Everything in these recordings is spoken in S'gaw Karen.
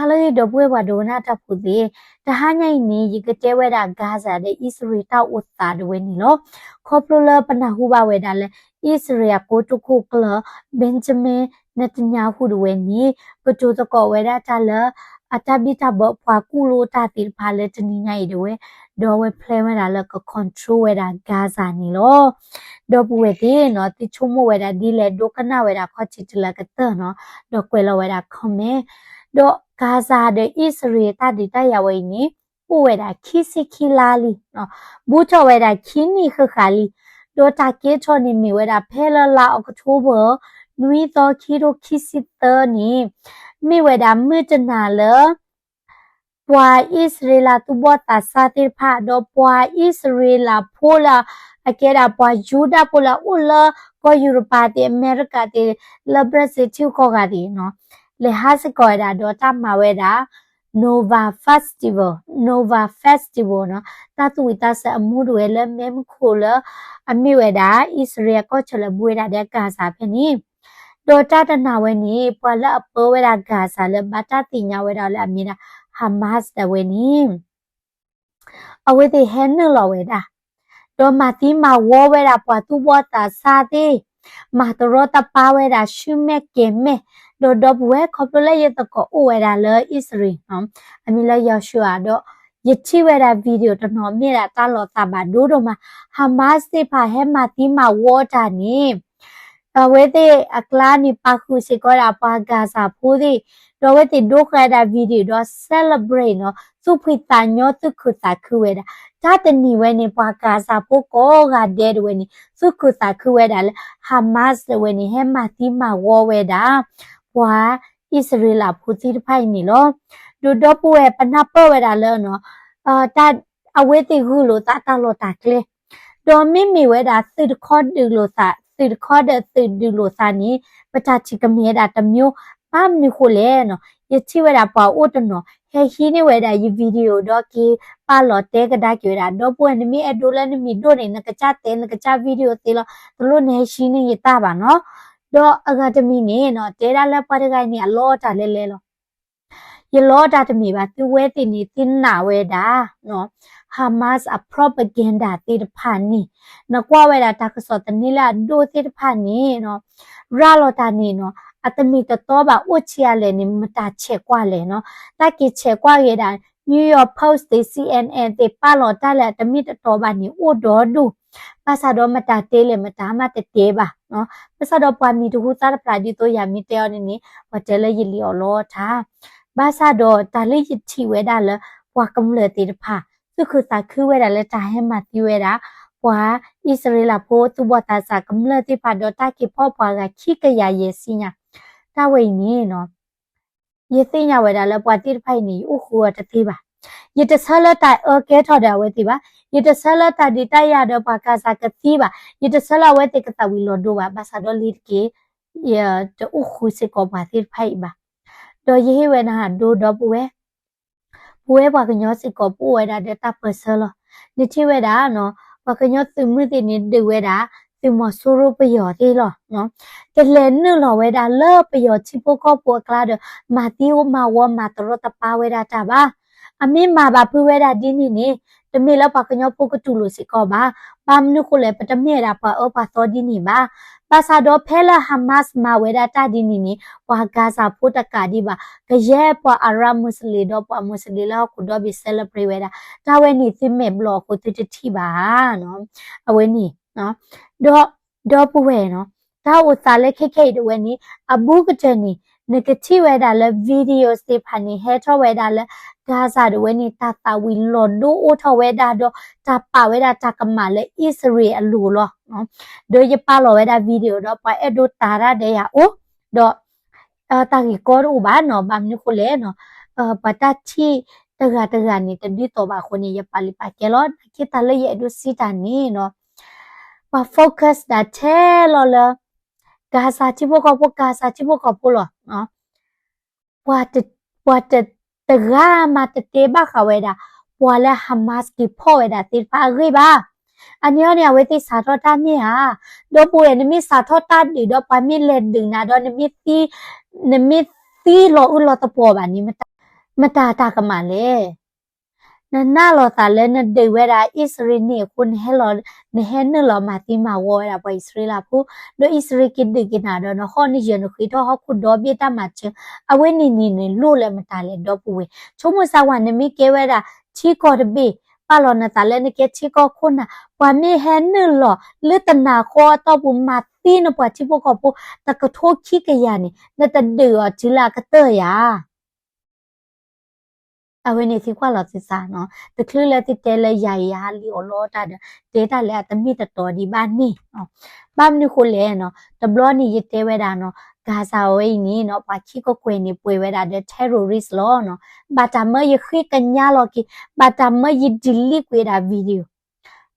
ဟါလၢအဂ့ၤ ဒီပုၢ်ဝဲၢ်ပှၤဒိကနၣ်တၢ်ဖိသ့ၣ်, တဟါညါအံၤန့ၣ် ယကတဲဝဲဒၣ် Gaza ဒီးအံၣ်စရ့လးတၢ်အိၣ်သးဒၣ်ဝဲန့ၣ်လီၤ. ခီဖျိလၢပနၢ်ဟူဘၣ်ဝဲဒၣ်လၢ အံၣ်စရ့လးအကိတိၢ်ခိၣ်ကျၢၢ် Benjamin Netanyahu ဒၣ်ဝဲန့ၣ် ကတိၤသကိးဝဲဒၣ်တၢ်လၢ အတၢ်ဘံၣ်တၢ်ဘၢပှၤကူၣ်လိတၢ်သ့ၣ်တဖၣ်လၢတနံၤညါအံၤဒၣ်ဝဲ, ဒီးအဝဲဖျဲဝဲဒၣ်လၢက control ဝဲဒၣ် Gaza န့ၣ်လီၤ. ဒီပုၢ်ဝဲၢ်သ့ၣ်နီၤ သုဆိကမိၣ်ဝဲဒၣ်ဒ်လဲၣ် ဒိကနၣ်ဝဲဒၣ်ခီၣ်ထံးတုၤလၢအကတၢၢ်နီၤ, ဒီးကွဲးလီၤဝဲဒၣ် comment ဒီး Gaza ဒီးအံၣ်စရ့လးတၢ်ဒုးတၢ်ယၤဝဲအံၤန့ၣ် အိၣ်ဝဲဒၣ်ခံဆံခံလါလံ, ဘူးထီၣ်ဝဲဒၣ်ခံနံၣ်ဃၣ်ဃၣ်လံ, ဒီးတၢ်ကဲထီၣ်န့ၣ်မ့ၢ်ဝဲဒၣ်ဖဲလၢလါအီးကထိဘၢၣ် နွံသီ ခံထိခံဆံသၢန့ၣ် မ့ၢ်ဝဲဒၣ်မုၢ်တနၤလၢ ပှၤအံၣ်စရ့လးသူၣ်ဘီၣ်သးစၢ်သ့ၣ်တဖၣ် ဒီးပှၤအံၣ်စရ့လးဖိလၢ အကဲဒၣ်ပှၤယူဒၤဖိလၢအအိၣ်လၢကီၢ်ယူရပၤသ့ၣ် အမဲရကၤသ့ၣ် လၢ Brazil ထံဂုၤကီၢ်ဂၤသ့ၣ်နီၤ လဲၤဟးစ့ၢ်ကီးဝဲဒၣ်ဒီးတၢ်မၤဝဲဒၣ် Nova Festival, Nova Festival နီၤ, တၢ်သူၣ်ဝံၣ်သးစၢ်အမူဒၣ်ဝဲလၢမဲးမုၢ်ခိၣ်လၢ အမ့ၢ်ဝဲဒၣ် အံၣ်စရ့လးကီၢ်ဆၢလၢဘူးဝဲဒၣ်ဒီး Gaza ဖဲန့ၣ်, ဒီးတၢ်တနၤဝဲန့ၣ် ပှၤလၢအပၢဝဲဒၣ် Gaza လၢဘၣ်တၢ်သ့ၣ်ညါဝဲဒၣ်လၢအမ့ၢ်ဒၣ် Hamas ဒၣ်ဝဲန့ၣ် အဝဲသ့ၣ်ဟဲနုာ်လီၤဝဲဒၣ်, ဒီးမၤသံမၤဝီဝဲဒၣ်ပှၤသူၣ်ဘီၣ်သးစၢ်သ့ၣ်, မၤတရီတပါဝဲဒၣ်ဆူမဲာ်ကဲၤမဲာ်, ဒီးဒီပုၢ်ဝဲၢ်ခီဖျိလၢယသကိးအိၣ်ဝဲဒၣ်လၢအံၣ်စရ့လး, အမံၤလၢ Yeshua ဒီး ယထံၣ်ဝဲဒၣ် video တနီၤမ့ၢ်ဒၣ်တၢ်လီၤသးဘၣ်ဒိဒိၣ်မး, Hamas သ့ၣ်တဖၣ်ဟဲမၤသံမၤဝီတၢ်န့ၣ် အဝဲသ့ၣ်အကျါန့ၣ် ပာ်ဃုာ်စ့ၢ်ကီးဝဲဒၣ်ပှၤ Gaza ဖိသ့ၣ်, ဒီးအဝဲသ့ၣ်ဒိဃာ်ဝဲဒၣ် video ဒီး celebrate နီၤ, သူၣ်ဖှံသးညီသူၣ်ခုသးခုဝဲဒၣ်, တၢ်တနံၤဝဲန့ၣ် ပှၤ Gaza ဖိကိးဂၤဒဲးဒၣ်ဝဲန့ၣ် သူၣ်ခုသးခုဝဲဒၣ်လၢ Hamas ဒၣ်ဝဲန့ၣ် ဟဲမၤသံမၤဝီဝဲဒၣ် ပှၤအံၣ်စရ့လးဖိသ့ၣ်တဖၣ်အံၤန့ၣ်လီၤ. ဒီးဒီပုၢ်ဝဲၢ်ပနၢ်ပၢၢ်ဝဲဒၣ်လၢ အဝဲသ့ၣ်ဂုာ်လိာ်သးတၢ်လီၢ်တၢ်ကျဲ ဒီးမ့မ့ၢ်ဝဲဒၣ်သုးတခီဒုးလိာ်သး, သုးတခီဒီးသုးဒုးလိာ်သးန့ၣ် ပတၢ်ထံၣ်ကမ့ၢ်ဝဲဒၣ်တမျိုး, ဘၣ်မနုၤဃိလဲၣ်နီၤ, ယထံၣ်ဝဲဒၣ်ပှၤအိၣ်တနီၤ ဟဲဟံးန့ၢ်ဝဲဒၣ်ယ video ဒီးက့ၤပာ်လီၤတဲကဒါက့ၤဝဲဒၣ် ဒီပုၢ်ဝဲၢ် နမ့ၢ်အဲၣ်ဒိးလၢနမံၤဒိၣ်န့ၣ် နကစၢ်တဲနကစၢ် video သ့လီၤ, တလိၣ်နဟဲဟံးန့ၢ်ယတၢ်ဘၣ်နီၤ. ဒီးအဂၤတမံၤန့ၣ်နီၤ တဲဒၣ်လၢပှၤတဂၤအံၤန့ၣ် အလီအတၢ်လဲၤလဲၤလီၤ. ယလီတၢ်တမ့ၢ်ဘၣ်, သုဝဲသ့ၣ်န့ၣ် သုနာ်ဝဲဒၣ် Hamas အ propaganda သ့ၣ်တဖၣ်န့ၣ်, နကွၢ်ဝဲဒၣ်တၢ်ကစီၣ်သန့လၢအဒိၣ်သ့ၣ်တဖၣ်န့ၣ်နီၤ, ရၤလီၤတၢ်န့ၣ်နီၤ အတမ့ၢ်တတီဘၣ်, အိၣ်ဆံးအါလဲၣ်န့ၣ် မတၤဆဲးကွၢ်လဲၣ်နီၤ, တၢ်က့ၤဆဲးကွၢ်က့ၤဒၣ် New York Post သ့ၣ် C N N သ့ၣ် ပာ်လီၤတၢ်လၢအတမ့ၢ်တတီဘၣ်န့ၣ် အိၣ်ဒီဒူၣ်, ဘၣ်ဆၣ်ဒီးမတၤတဲလဲၣ် မတၤမးတတဲဘၣ် ဘၣ်ဆၣ်ဒီးပှၤမံၤတဟူသါတဖျါဒ်သိးယၤမ့ၢ်တဲအီၤန့ၣ်န့ၣ် ပှၤတဲလၢယလံၤအီၤလီၤတၢ်, ဘၣ်ဆၣ်ဒီးတၢ်လၢယထံၣ်ဝဲဒၣ်လၢ ပှၤကမျၢၢ်သ့ၣ်တဖၣ် သူၣ်ခုသးခုဝဲဒၣ်လၢတၢ်ဟဲမၤသံဝဲဒၣ် ပှၤအံၣ်စရ့လးဖိသူၣ်ဘီၣ်သးစၢ်ကမျၢၢ်သ့ၣ်တဖၣ် ဒီးတၢ်က့ၤဖီၣ်ပှၤဂၤခံကယၤယဲၢ်ဆံညါ, တၢ်ဝဲအံၤန့ၣ်နီၤ ယသ့ၣ်ညါဝဲဒၣ်လၢပှၤသ့ၣ်တဖၣ်အံၤန့ၣ် ယအိၣ်ဃုာ်အီၤတသ့ဘၣ်. ယတဆၢလၢတၢ်အၢကဲထီၣ်ဒီးအဝဲသ့ၣ်ဘၣ်. ယတဆၢလၢတၢ်ဒုးတၢ်ယၤဒီးပှၤကၤစၤကသံဘၣ်. ယတဆၢလၢအဝဲသ့ၣ်ကသးဝံၤလီၤဒိဘၣ်. ဘၣ်ဆၣ်ဒီးလံတက့ၢ် ယတအိၣ်ဃုာ်စ့ၢ်ကီးပှၤသ့ၣ်တဖၣ်အံၤဘၣ်. ဒီးယဟ့ၣ်ဝဲနၤဒိဒီပုၢ်ဝဲၢ် ပဝဲပှၤကညီစ့ၢ်ကီး ပအိၣ်ဝဲဒၣ်ဒီးတၢ်ပၢၢ်ဆၢလီၤ. နထံၣ်ဝဲဒၣ်နီၤ ပှၤကညီသုးမုၢ်သ့ၣ်န့ၣ် ဒုးဝဲဒၣ် သုးမီၤစိရိၤပယီၤသ့ၣ်လီၤ. ကလဲၤနုာ်လီၤဝဲဒၣ်လၢပယီၤထံဖိကီၢ်ဖိအကျါဒီး မၤသံမၤဝီမၤတရီတပါဝဲဒၣ်တၢ်ဘၣ်. အမ့ၢ်မၤဘၣ်ဖုးဝဲဒၣ်ဒ်န့ၣ်န့ၣ် တမ့ၢ်လၢပှၤကညီဖိကတူၢ်လိာ်စ့ၢ်ကီးဘၣ်. ဘၣ်မနုၤဃိလဲၣ် ပတမ့ၢ်ဝဲဒၣ်ပှၤအၢပှၤသီဒ်န့ၣ်ဘၣ်. ဘၣ်ဆၣ်ဒီးဖဲလၢ Hamas မၤဝဲဒၣ်တၢ်ဒ်န့ၣ်န့ၣ် ပှၤကၤစၤဖိတကးဒံးဘၣ်. ကယဲၢ်ပှၤအၤရၣ်မူးစလ့ၣ်ဒီးပှၤမူးစလ့ၣ်လၢဟီၣ်ခိၣ်ဒီဘ့ၣ် celebrate ဝဲဒၣ်. တၢ်ဝဲန့ၣ်သုမဲာ်ဘျီၣ်အဃိသုတထံၣ်ဘၣ်ဧါ. အဝဲန့ၣ် ဒီး ဒီပုၢ်ဝဲၢ်နီၤ တၢ်အိၣ်သးလၢခဲခဲအံၤဒၣ်ဝဲန့ၣ် အဘူးကတၢၢ်န့ၣ် နကထံၣ်ဝဲဒၣ်လၢ video သ့ၣ်တဖၣ်န့ၣ် ဟဲထီၣ်ဝဲဒၣ်လၢ ကၤစၤဒၣ်ဝဲန့ၣ် တၢ်သးဝံၤလီၤဒိအိၣ်ထီၣ်ဝဲဒၣ်ဒီး တၢ်ပာ်ဝဲဒၣ်တၢ်ကမၣ်လၢအံၣ်စရ့လးအလိၤလီၤ. ဒီးယပာ်လီၤဝဲဒၣ် video ဒီးပှၤအဲၣ်ဒိးတၤတၢ်ဒီးယၤအိၣ် ဒီး တၢ်ဂ့ၢ်ကီတအိၣ်ဘၣ်နီၤ ဘၣ်မနုၤဃိလဲၣ်နီၤ ပှၤတၢ်ထံၣ်တဂၤတဂၤန့ၣ် တဒ်သိးဘၣ်အဃိန့ၣ် ယပာ်လုၢ်ပာ်ကဲလီၤ. နာ်က့တၢ်လၢယအဲၣ်ဒိးစံးတၢ်န့ၣ်နီၤ ပှၤ focus ဒၣ်ထဲလီၤလၢ ကၤစၤထံဖိကီၢ်ဖိ ကၤစၤထံဖိကီၢ်ဖိလီၤ. ပှၤတ ပှၤတ တဂၤမးတတဲဘၣ်ဃးဝဲဒၣ် ပှၤလၢ Hamas က့ၤဖီၣ်ဝဲဒၣ်သ့ၣ်တဖၣ်အဂ့ၢ်ဘၣ်. အန့ၣ်အီၤန့ၣ် အဝဲသ့ၣ်စးထီၣ်တၢ်မ့ၢ်ဧါ. ဒီပုၢ်ဝဲၢ် နမ့ၢ်စးထီၣ်တၢ်ဒုးဒီးပှၤမ့ၢ်လဲၤဒုးနၤဒီး နမ့ၢ်သံ နမ့ၢ်သံလီၤအုၣ်လီၤသပှီၤဘၣ်န့ၣ် မတၤ မတၤတၢ်ကမၣ်လဲၣ်. နနာ်လီၤသးလၢနဒုးဝဲဒၣ်အံၣ်စရ့လးန့ၣ်အဃိ နဟဲလီၤ, နဟဲနုာ်လီၤမၤသံမၤဝီဝဲဒၣ်ပှၤအံၣ်စရ့လးဖိ, ဒီးအံၣ်စရ့လးက့ၤဒုးက့ၤနၤဒီး နဟီၣ်နယၢၤနဃ့ထီၣ်ဟီၣ်ခိၣ်ဒီဘ့ၣ်တၢ်မၤစၢၤ, အဝဲန့ၣ်န့ၣ်န့ၣ်လိၣ်လၢမတၤလဲၣ် ဒီပုၢ်ဝဲၢ်. ဆိကမိၣ်စၢ်ဝဲ နမ့ၢ်ကဲဝဲဒၣ်ထံကီၢ်တဘ့ၣ်, ပာ်လီၤနသးလၢနကဲထံကီၢ်ခိၣ်နၢ်, ပှၤမ့ၢ်ဟဲနုာ်လီၤလၢတနၤဃီအတီၢ်ပူၤ မၤသံနပှၤထံဖိကီၢ်ဖိ တကထိခံကယၤန့ၣ် နတဒုးအီၤတုၤလၢအကတၢၢ်ဧါ. အဝဲန့ၣ်သုကွၢ်လီၤသုသးနီၤ, တချုးလၢသုတဲလၢယၤအံၤယဟးလံၣ်အီၣ်လီတၢ်ဒီး တဲတၢ်လၢအတမ့ၢ်တတီၤဒံးဘၣ်န့ၣ်, ဘၣ်မနုၤဃိလဲၣ်နီၤ, တဘျီန့ၣ်ယတဲဝဲဒၣ်နီၤ, Gaza ဝဲအံၤန့ၣ်နီၤ ပှၤခံကကွဲၢ်န့ၣ် ပှဲၤဝဲဒၣ်ဒီး terrorist လီၤနီၤ, ဘၣ်တၢ်မၢယဃ့ကညးလီၤက့ၤ, ဘၣ်တၢ်မၢယ delete ကွံာ်ဝဲဒၣ် video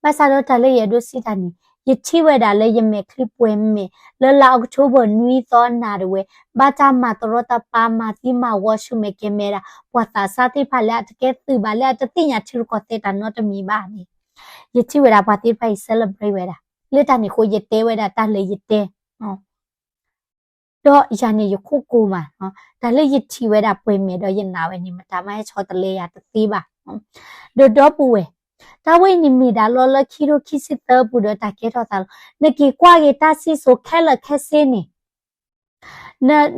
ဘၣ်ဆၣ်ဒီးတၢ်လၢယအဲၣ်ဒိးစံးတၢ်န့ၣ် ယထံၣ်ဝဲဒၣ်လၢယမဲာ်ချံပှဲၤမဲာ် လၢလါအီးကထိဘၢၣ်နွံသီနၤတဝဲ, ဘၣ်တၢ်မၤတရီတပါ မၤသံမၤဝီဆူၣ်မဲာ်ကဲၤမဲာ်ဒၣ် ပှၤသးစၢ်သ့ၣ်တဖၣ်လၢအတကဲသုးဘၣ် လၢအတသ့ၣ်ညါထံရူၢ်ကီၢ်သဲးတၢ်နီတမံၤဘၣ်န့ၣ်, ယထံၣ်ဝဲဒၣ်ပှၤသ့ၣ်တဖၣ်အံၤ celebrate ဝဲဒၣ်, လၢတၢ်န့ၣ်အဃိယတဲဝဲဒၣ်တၢ်လၢယတဲ ဒီးယၤန့ၣ်ယခိၣ်ကိၤမး, တၢ်လၢယထံၣ်ဝဲဒၣ်ပှဲၤမဲာ်ဒီးယနာ်ဝဲန့ၣ် မတၤမးဟဲဆီတလဲယၤတသ့ဘၣ်. ဒီးဒီပုၢ်ဝဲၢ်, တၢ်ဝဲအံၤန့ၣ်မ့ၢ်ဒၣ်လီၤလၢခံထိခံဆံသၢပူၤဒီးတၢ်ကဲထီၣ်သးလီၤ. နက့ၤကွၢ်က့ၤတၢ်စံၣ်စိၤခဲလၢာ်ခဲဆ့န့ၣ်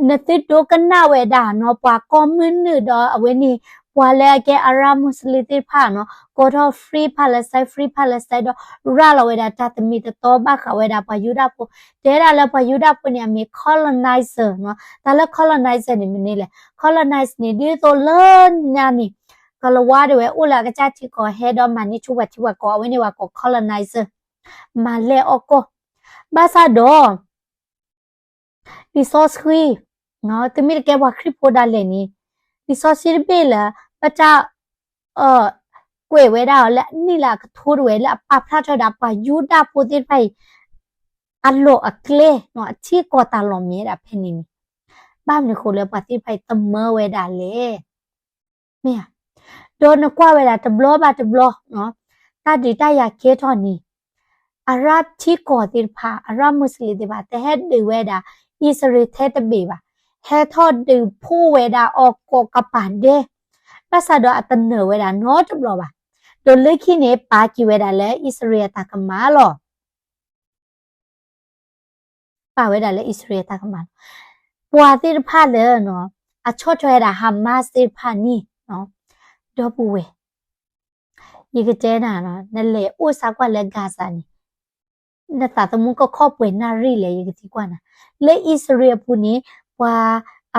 နသုဒိကနၣ်ဝဲဒၣ်နီၤ ပှၤကီၢ်မုၢ်နုာ်ဒီးအဝဲန့ၣ် ပှၤလၢအကဲ Arab Muslim သ့ၣ်တဖၣ်နီၤ ကိးထီၣ် free Palestine, free Palestine ဒီးရၤလီၤဝဲဒၣ်တၢ်သမံသမိးဘၣ်ဃးဝဲဒၣ်ပှၤယူဒၤဖိ, တဲဒၣ်လၢပှၤယူဒၤဖိန့ၣ် အမ့ၢ် colonizer နီၤ, တၢ်လၢ colonizer န့ၣ်မနုၤလဲၣ်, colonize န့ၣ် ဒ်သိးလၢညါန့ၣ် ကလၤဝါဒၣ်ဝဲအိၣ်လၢအကစၢ်ထံကီၢ် ဟဲဒီးမၤန့ၢ်ဆူပှၤထံပှၤကီၢ် အဝဲန့ၣ်ပှၤကိး colonizer, မၤလဲၢ်အီၣ်ကီၢ်, ဘၣ်ဆၣ်ဒီး လံာ်စီဆှံ, သုမ့ၢ်တကဲပှၤခရံာ်ဖိဒၣ်လဲာ်န့ၣ်, လံာ်စီဆှံတဘ့ၣ်လၢ ပတၢ် ကွဲးဝဲဒၣ်အီၤလၢအနံၣ်လၢအကထိတဝဲ လၢအပာ်ဖျါထီၣ်ဝဲဒၣ်ပှၤယူဒၤဖိသ့ၣ်တဖၣ်အံၤ အလီၢ်အကျဲ, အထံကီၢ်တၢ်လီၢ်မ့ၢ်ဝဲဒၣ်ဖဲန့ၣ်န့ၣ်, ဘၣ်မနုၤဃိလၢပှၤသ့ၣ်တဖၣ်အံၤသမၢဝဲဒၣ်လဲၣ်. မ့ၢ်ဧါ. ဒီးနကွၢ်ဝဲဒၣ်တဘျီဘၣ်တဘျီ, တၢ်ဒုးတၢ်ယၤကဲထီၣ်န့ၣ်, Arab ထံကီၢ်သ့ၣ်တဖၣ်, Arab Muslim သ့ၣ်တဖၣ် တဟဲဒုးဝဲဒၣ် အံၣ်စရ့လးထဲတဘ့ၣ်ဘၣ်, ဟဲထီၣ်ဒုးဖှိၣ်ဝဲဒၣ်အီၤကိးကပၤဒဲး, ဘၣ်ဆၣ်ဒီးအတနၢၤဝဲဒၣ်နီတဘျီဘၣ်. ဒီးလၢခံန့ၣ် ပာ်က့ၤဝဲဒၣ်လၢအံၣ်စရ့လးအတၢ်ကမၣ်လီၤ. ပာ်ဝဲဒၣ်လၢအံၣ်စရ့လးတၢ်ကမၣ်လီၤ. ပှၤသ့ၣ်တဖၣ်လၢ အဆီၣ်ထွဲဝဲဒၣ် Hamas သ့ၣ်တဖၣ်န့ၣ်, ဒီပုၢ်ဝဲၢ်, ယကတဲနၤ, နလဲၤအိၣ်စါကွၢ်လၢ Gaza န့ၣ်, နသးသမူကခီၣ်ပှဲၤနၣ်ရံၣ်လဲၣ် ယကသံကွၢ်နၤ. လၢအံၣ်စရ့လးအပူၤန့ၣ် ပှၤ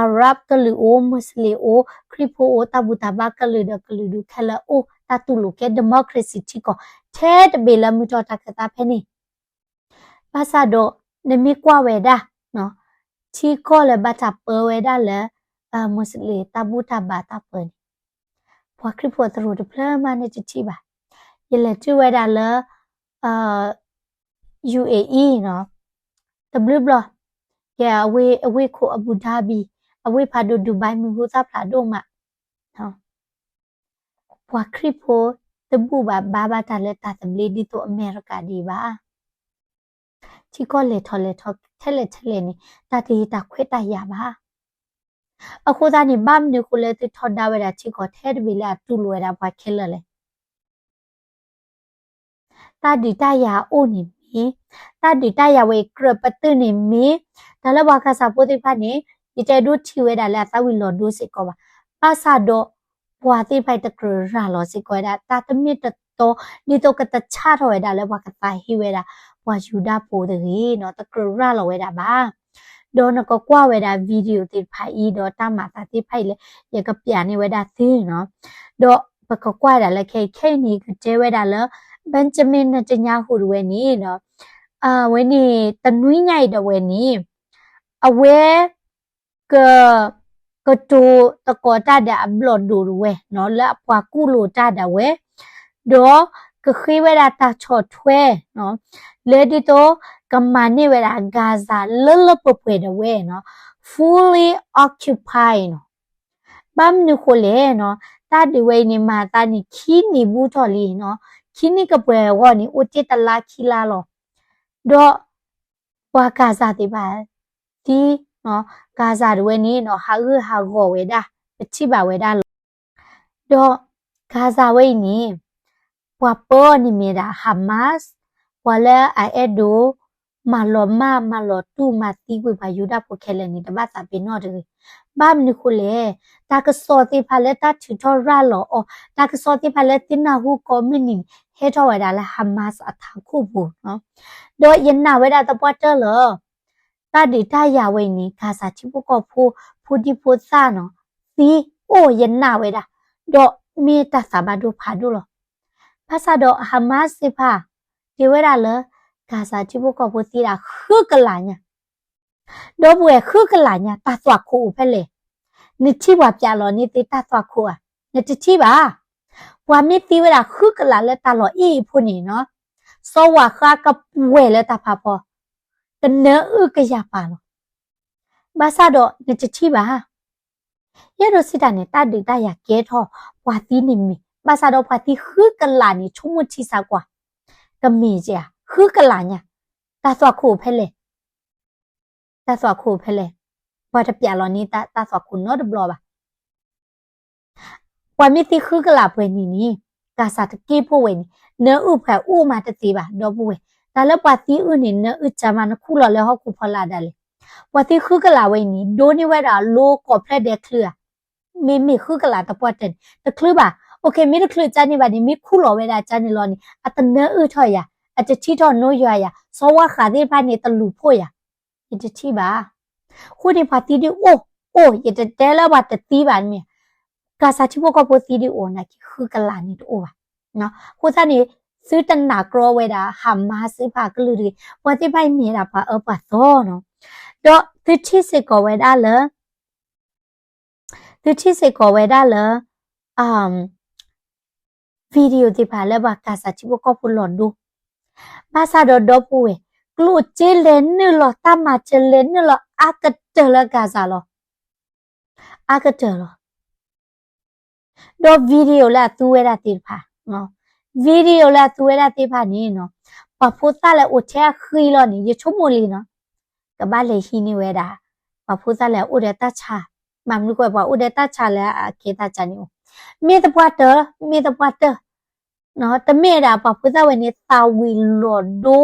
Arab ကလုာ်အိၣ်, Muslim အိၣ်, ခရံာ်ဖိအိၣ်, တၢ်ဘူၣ်တၢ်ဘါကလုာ်ဒီးကလုာ်ဒူၣ်ခဲလၢာ်အိၣ်, တၢ်တူၢ်လိာ်ကဲ democracy ထံကီၢ် ထဲတဘ့ၣ်လၢမုၢ်ထီၣ်တၢ်ခၢၣ်သးဖဲန့ၣ် ဘၣ်ဆၣ်ဒီး နမ့ၢ်ကွၢ်ဝဲဒၣ် ထံကီၢ်လၢဘၣ်တၢ်ပၢဝဲဒၣ်လၢ Muslim တၢ်ဘူၣ်တၢ်ဘါတၢ်ပၢန့ၣ်, ပှၤခရံာ်ဖိအသရိာ်တဖျၢၣ်မးန့ၣ်တထံၣ်ဘၣ်. ယလဲၤတုၤဝဲဒၣ်လၢ UAE နီၤ, တဘျုးဘျီ, ကဲအဝ့ၢ်ခိၣ် Abu Dhabi, အဝ့ၢ်ဖးဒိၣ် Dubai မုၢ်ဟူသၣ်ဖျါဒိၣ်မး ပှၤခရံာ်ဖိတဘူၣ်ဘၣ်ဘါဘၣ်တၢ်လၢတၢ်သဘျ့ဒ်သိးအမဲရကၤဒံးဘၣ်. ထံကီၢ်လဲၤထီၣ်လဲၤထီထဲလဲၣ်ထဲလဲၣ်န့ၣ် တၢ်တဟ့ၣ်တၢ်ခွဲးတၢ်ယာ်ဘၣ်. အဃိသတးန့ၣ် ဘၣ်မနုၤအဃိလၢသုထီဒါဝဲဒၣ်ထံကီၢ်ထဲတဘ့ၣ်လၢအတူၢ်လိာ်ဝဲဒၣ်ပှၤခဲလၢာ်လဲၣ်. တၢ်ဒုးတၢ်ယၤအိၣ်န့ၣ်မ့ၢ်, တၢ်ဒုးတၢ်ယၤဝဲအံၤကြၢးပတုာ်န့ၣ်မ့ၢ်, တၢ်လၢပှၤကစၢ်ဖိသ့ၣ်တဖၣ်န့ၣ် ယတအဲၣ်ဒိးထံၣ်ဝဲဒၣ်လၢအသးဝံၤလီၤဒိစ့ၢ်ကီးဘၣ်. ဘၣ်ဆၣ်ဒီး ပှၤသ့ၣ်တဖၣ်အံၤတကြၢးရၤလီၤစ့ၢ်ကီးဝဲဒၣ် တၢ်တမ့ၢ်တတီ ဒ်သိးကတဆၣ်ထီၣ်ဝဲဒၣ်လၢပှၤကသးဟ့ဝဲဒၣ် ပှၤယူဒၤဖိတဂ့ၤနီၤ, တကြၢးရၤလီၤဝဲဒၣ်ဘၣ်. ဒီးနကကွၢ်ဝဲဒၣ် video သ့ၣ်တဖၣ်အံၤ ဒီးတၢ်မၤအသးသ့ၣ်တဖၣ်အံၤလၢ ယကပျးန့ၢ်ဝဲဒၣ်သုနီၤ. ဒီးပကကွၢ်ဒၣ်လၢခဲအံၤ ခဲအံၤန့ၣ် ယကတဲဝဲဒၣ်လၢ Benjamin Netanyahu တဝဲန့ၣ်နီၤ, အဝဲန့ၣ် တနွံညါအံၤဒၣ်ဝဲန့ၣ် အဝဲ က ကတိၤသကိးတၢ်ဒီးအဘျီၣ်ဒိၣ်တဝဲနီၤ လၢအပှၤကူၣ်လိာ်တၢ်ဒၣ်ဝဲ, ဒီးကဃ့ဝဲဒၣ်တၢ်ဆီၣ်ထွဲနီၤ လၢဒ်သိးကမၤန့ၢ်ဝဲဒၣ် Gaza လၢလၢပှဲၤပှဲၤဒၣ်ဝဲနီၤ fully occupy နီၤ. ဘၣ်မနုၤဃိလဲၣ်နီၤ တၢ်ဒုးဝဲအံၤန့ၣ် မၤသးန့ၣ် ခံနံၣ်ဘူးထီၣ်လံနီၤ, ခံနံၣ်ကပှဲၤအဂီၢ်န့ၣ် အိၣ်တ့ၢ်တလါခံလါလီၤ. ဒီး ပှၤ Gaza သ့ၣ်တဖၣ် သံ Gaza တဝဲန့ၣ်နီၤ ဟးဂူာ်ဟးဂီၤဝဲဒၣ် ပထံၣ်ဘၣ်ဝဲဒၣ်လီၤ. ဒီး Gaza ဝဲအံၤန့ၣ် ပှၤပၢအီၤန့ၣ်မ့ၢ်ဒၣ် Hamas, ပှၤလၢအအဲၣ်ဒိး မၤလီၤမၢ်မၤလီၤတူၢ်မၤသံကွံာ်ပှၤယူဒၤဖိခဲလၢာ်န့ၣ် တဘၣ်သးပ့ၤနီၣ်တဂ့ၤ. ဘၣ်မနုၤဃိလဲၣ်, တၢ်ကစီၣ်သ့ၣ်တဖၣ်လၢတၢ်ထုးထီၣ်ရၤလီၤအီၤ, တၢ်ကစီၣ်သ့ၣ်တဖၣ်လၢသုနၢ်ဟူကိးမုၢ်နံၤန့ၣ် ဟဲထီၣ်ဝဲဒၣ်လၢ Hamas အထးခိၣ်ပူၤ, ဒီးယနာ်ဝဲဒၣ်သပှၢ်တၢၢ်လၢ တၢ်ဒုးတၢ်ယၤဝဲအံၤန့ၣ် Gaza ထံဖိကီၢ်ဖိ ဖိဒံဖိသၣ်နီၤ သံအိၣ်ယနာ်ဝဲဒၣ်, ဒီးမ့ၢ်တၢ်သးဘၣ်ဒိဖးဒိၣ်လီၤ. ဘၣ်ဆၣ်ဒီး Hamas သ့ၣ်တဖၣ် တဲဝဲဒၣ်လၢ Gaza ထံဖိကီၢ်ဖိသံဒၣ်ဃုကလးညါ, ဒီပုၢ်ဝဲၢ်ဃုကလးညါ တၢ်သွၣ်ခိၣ်အိၣ်ဖဲလဲၣ်, နထံၣ်ပှၤပျးလီၤန့ၢ်သုတၢ်သွၣ်ခိၣ်ဧါ, နတထံၣ်ဘၣ်. ပှၤမ့ၢ်သံဝဲဒၣ်ဃုကလးလၢတၢ်လီၢ်အံၤအံၤဖိန့ၣ်နီၤ, စီၤဝၣ်ဃါကပှဲၤလၢတၢ်ဖးဖီ, ကနၢအုၣ်ကယၤပာ်လီၤ. ဘၣ်ဆၣ်ဒီးနတထံၣ်ဘၣ်. ယဲဒိးစံးတၢ်န့ၣ် တၢ်ဒုးတၢ်ယၤကဲထီၣ် ပှၤသံန့ၣ်မ့ၢ်, ဘၣ်ဆၣ်ဒီးပှၤသံဃုကလးန့ၣ် ဆိကမိၣ်ထံဆးကွၢ်, ကမ့ၢ်ဧါ, ဃုကလးညါ, တၢ်သွၣ်ခိၣ်အိၣ်ဖဲလဲၣ်, တၢ်သွၣ်ခိၣ်အိၣ်ဖဲလဲၣ်, ပှၤတပျးလီၤန့ၢ်တၢ်သွၣ်ခိၣ်နီတဘျီဘၣ်. ပှၤမ့ၢ်သံဃုကလးပှဲၤနံၣ်န့ၣ် Gaza တက့ၢ်ဖိဝဲန့ၣ် နၢအုၣ်ပှဲၤအိၣ်မးတသ့ဘၣ် ဒီပုၢ်ဝဲၢ်, တၢ်လၢပှၤသံအုၣ်န့ၣ် နၢအုၣ်စၢမး နခူၣ်လီၤလၢဟီၣ်ခိၣ်ဖီလာ်ဒၣ်လဲာ်. ပှၤသံဃုကလးဝဲအံၤန့ၣ် ဒိၣ်န့ၢ်ဝဲဒၣ်လိကိးဖျၢၣ်ဒဲးချုးဧါ, မ့မ့ၢ်ဃုကလးသပှၢ်တၢၢ်န့ၣ် တချုးဘၣ်. အိၣ်ခ့ မ့ၢ်တချုးကန့ၣ်ဘၣ်န့ၣ် မ့ၢ်ခူၣ်လီၤဝဲဒၣ်ကန့ၣ်လီၤန့ၣ် အတနၢအုၣ်ထီၣ်ယၤ, အတထံၣ်ထီၣ်နိယွၤယၤ, စီၤဝၣ်ဃးသ့ၣ်တဖၣ်န့ၣ် တလူၤဖှိၣ်ယၤ, ယတထံၣ်ဘၣ်. အဃိန့ၣ် ပှၤသံဒုးအိၣ်, အိၣ်, ယတတဲလၢပှၤတသံဘၣ်မ့ၢ်, Gaza ထံဖိကီၢ်ဖိသံဒုးအိၣ်နာ်က့ ဃုကလးန့ၣ်တအိၣ်ဘၣ်. အဃိသတးန့ၣ် သုတနာ်ကြီဝဲဒၣ် Hamas သ့ၣ်တဖၣ်အကလုၢ်တဂ့ၤ, ပှၤသ့ၣ်တဖၣ်အံၤမ့ၢ်ဒၣ်ပှၤအၢပှၤသီနီၤ. ဒီးသုထံၣ်စ့ၢ်ကီးဝဲဒၣ်လၢ သုထံၣ်စ့ၢ်ကီးဝဲဒၣ်လၢ video သ့ၣ်တဖၣ်လၢပှၤ Gaza ထံဖိကီၢ်ဖိလီၤဒိ, ဘၣ်ဆၣ်ဒီးဒီပုၢ်ဝဲၢ်, ကျိၣ်စ့လဲၤနုာ်လီၤ တၢ်မၤစၢၤလဲၤနုာ်လီၤအါကတၢၢ်လၢ Gaza လီၤ. အါကတၢၢ်လီၤ. ဒီး video လၢအသူဝဲဒၣ်သ့ၣ်တဖၣ်, video လၢအသူဝဲဒၣ်သ့ၣ်တဖၣ်န့ၣ်နီၤ, ပှၤဖိသၣ်လၢအိၣ်ထဲအဃံလီၤန့ၣ် ယဆိကမိၣ်လံနီၤ, ကဘၣ်လဲၤဟံးန့ၢ်ဝဲဒၣ် ပှၤဖိသၣ်လၢအအိၣ်ဒီးတၢ်ဆါ, မ့ၢ်မနုၤဃိ ပှၤအိၣ်ဒီးတၢ်ဆါလၢအကဲတၢ်ဆါန့ၣ်အိၣ်, မ့ၢ်သပှၢ်တၢၢ်, မ့ၢ်သပှၢ်တၢၢ်, တမ့ၢ်ဒၣ်ပှၤဖိသၣ်ဝဲန့ၣ် သးဝံၤလီၤဒိ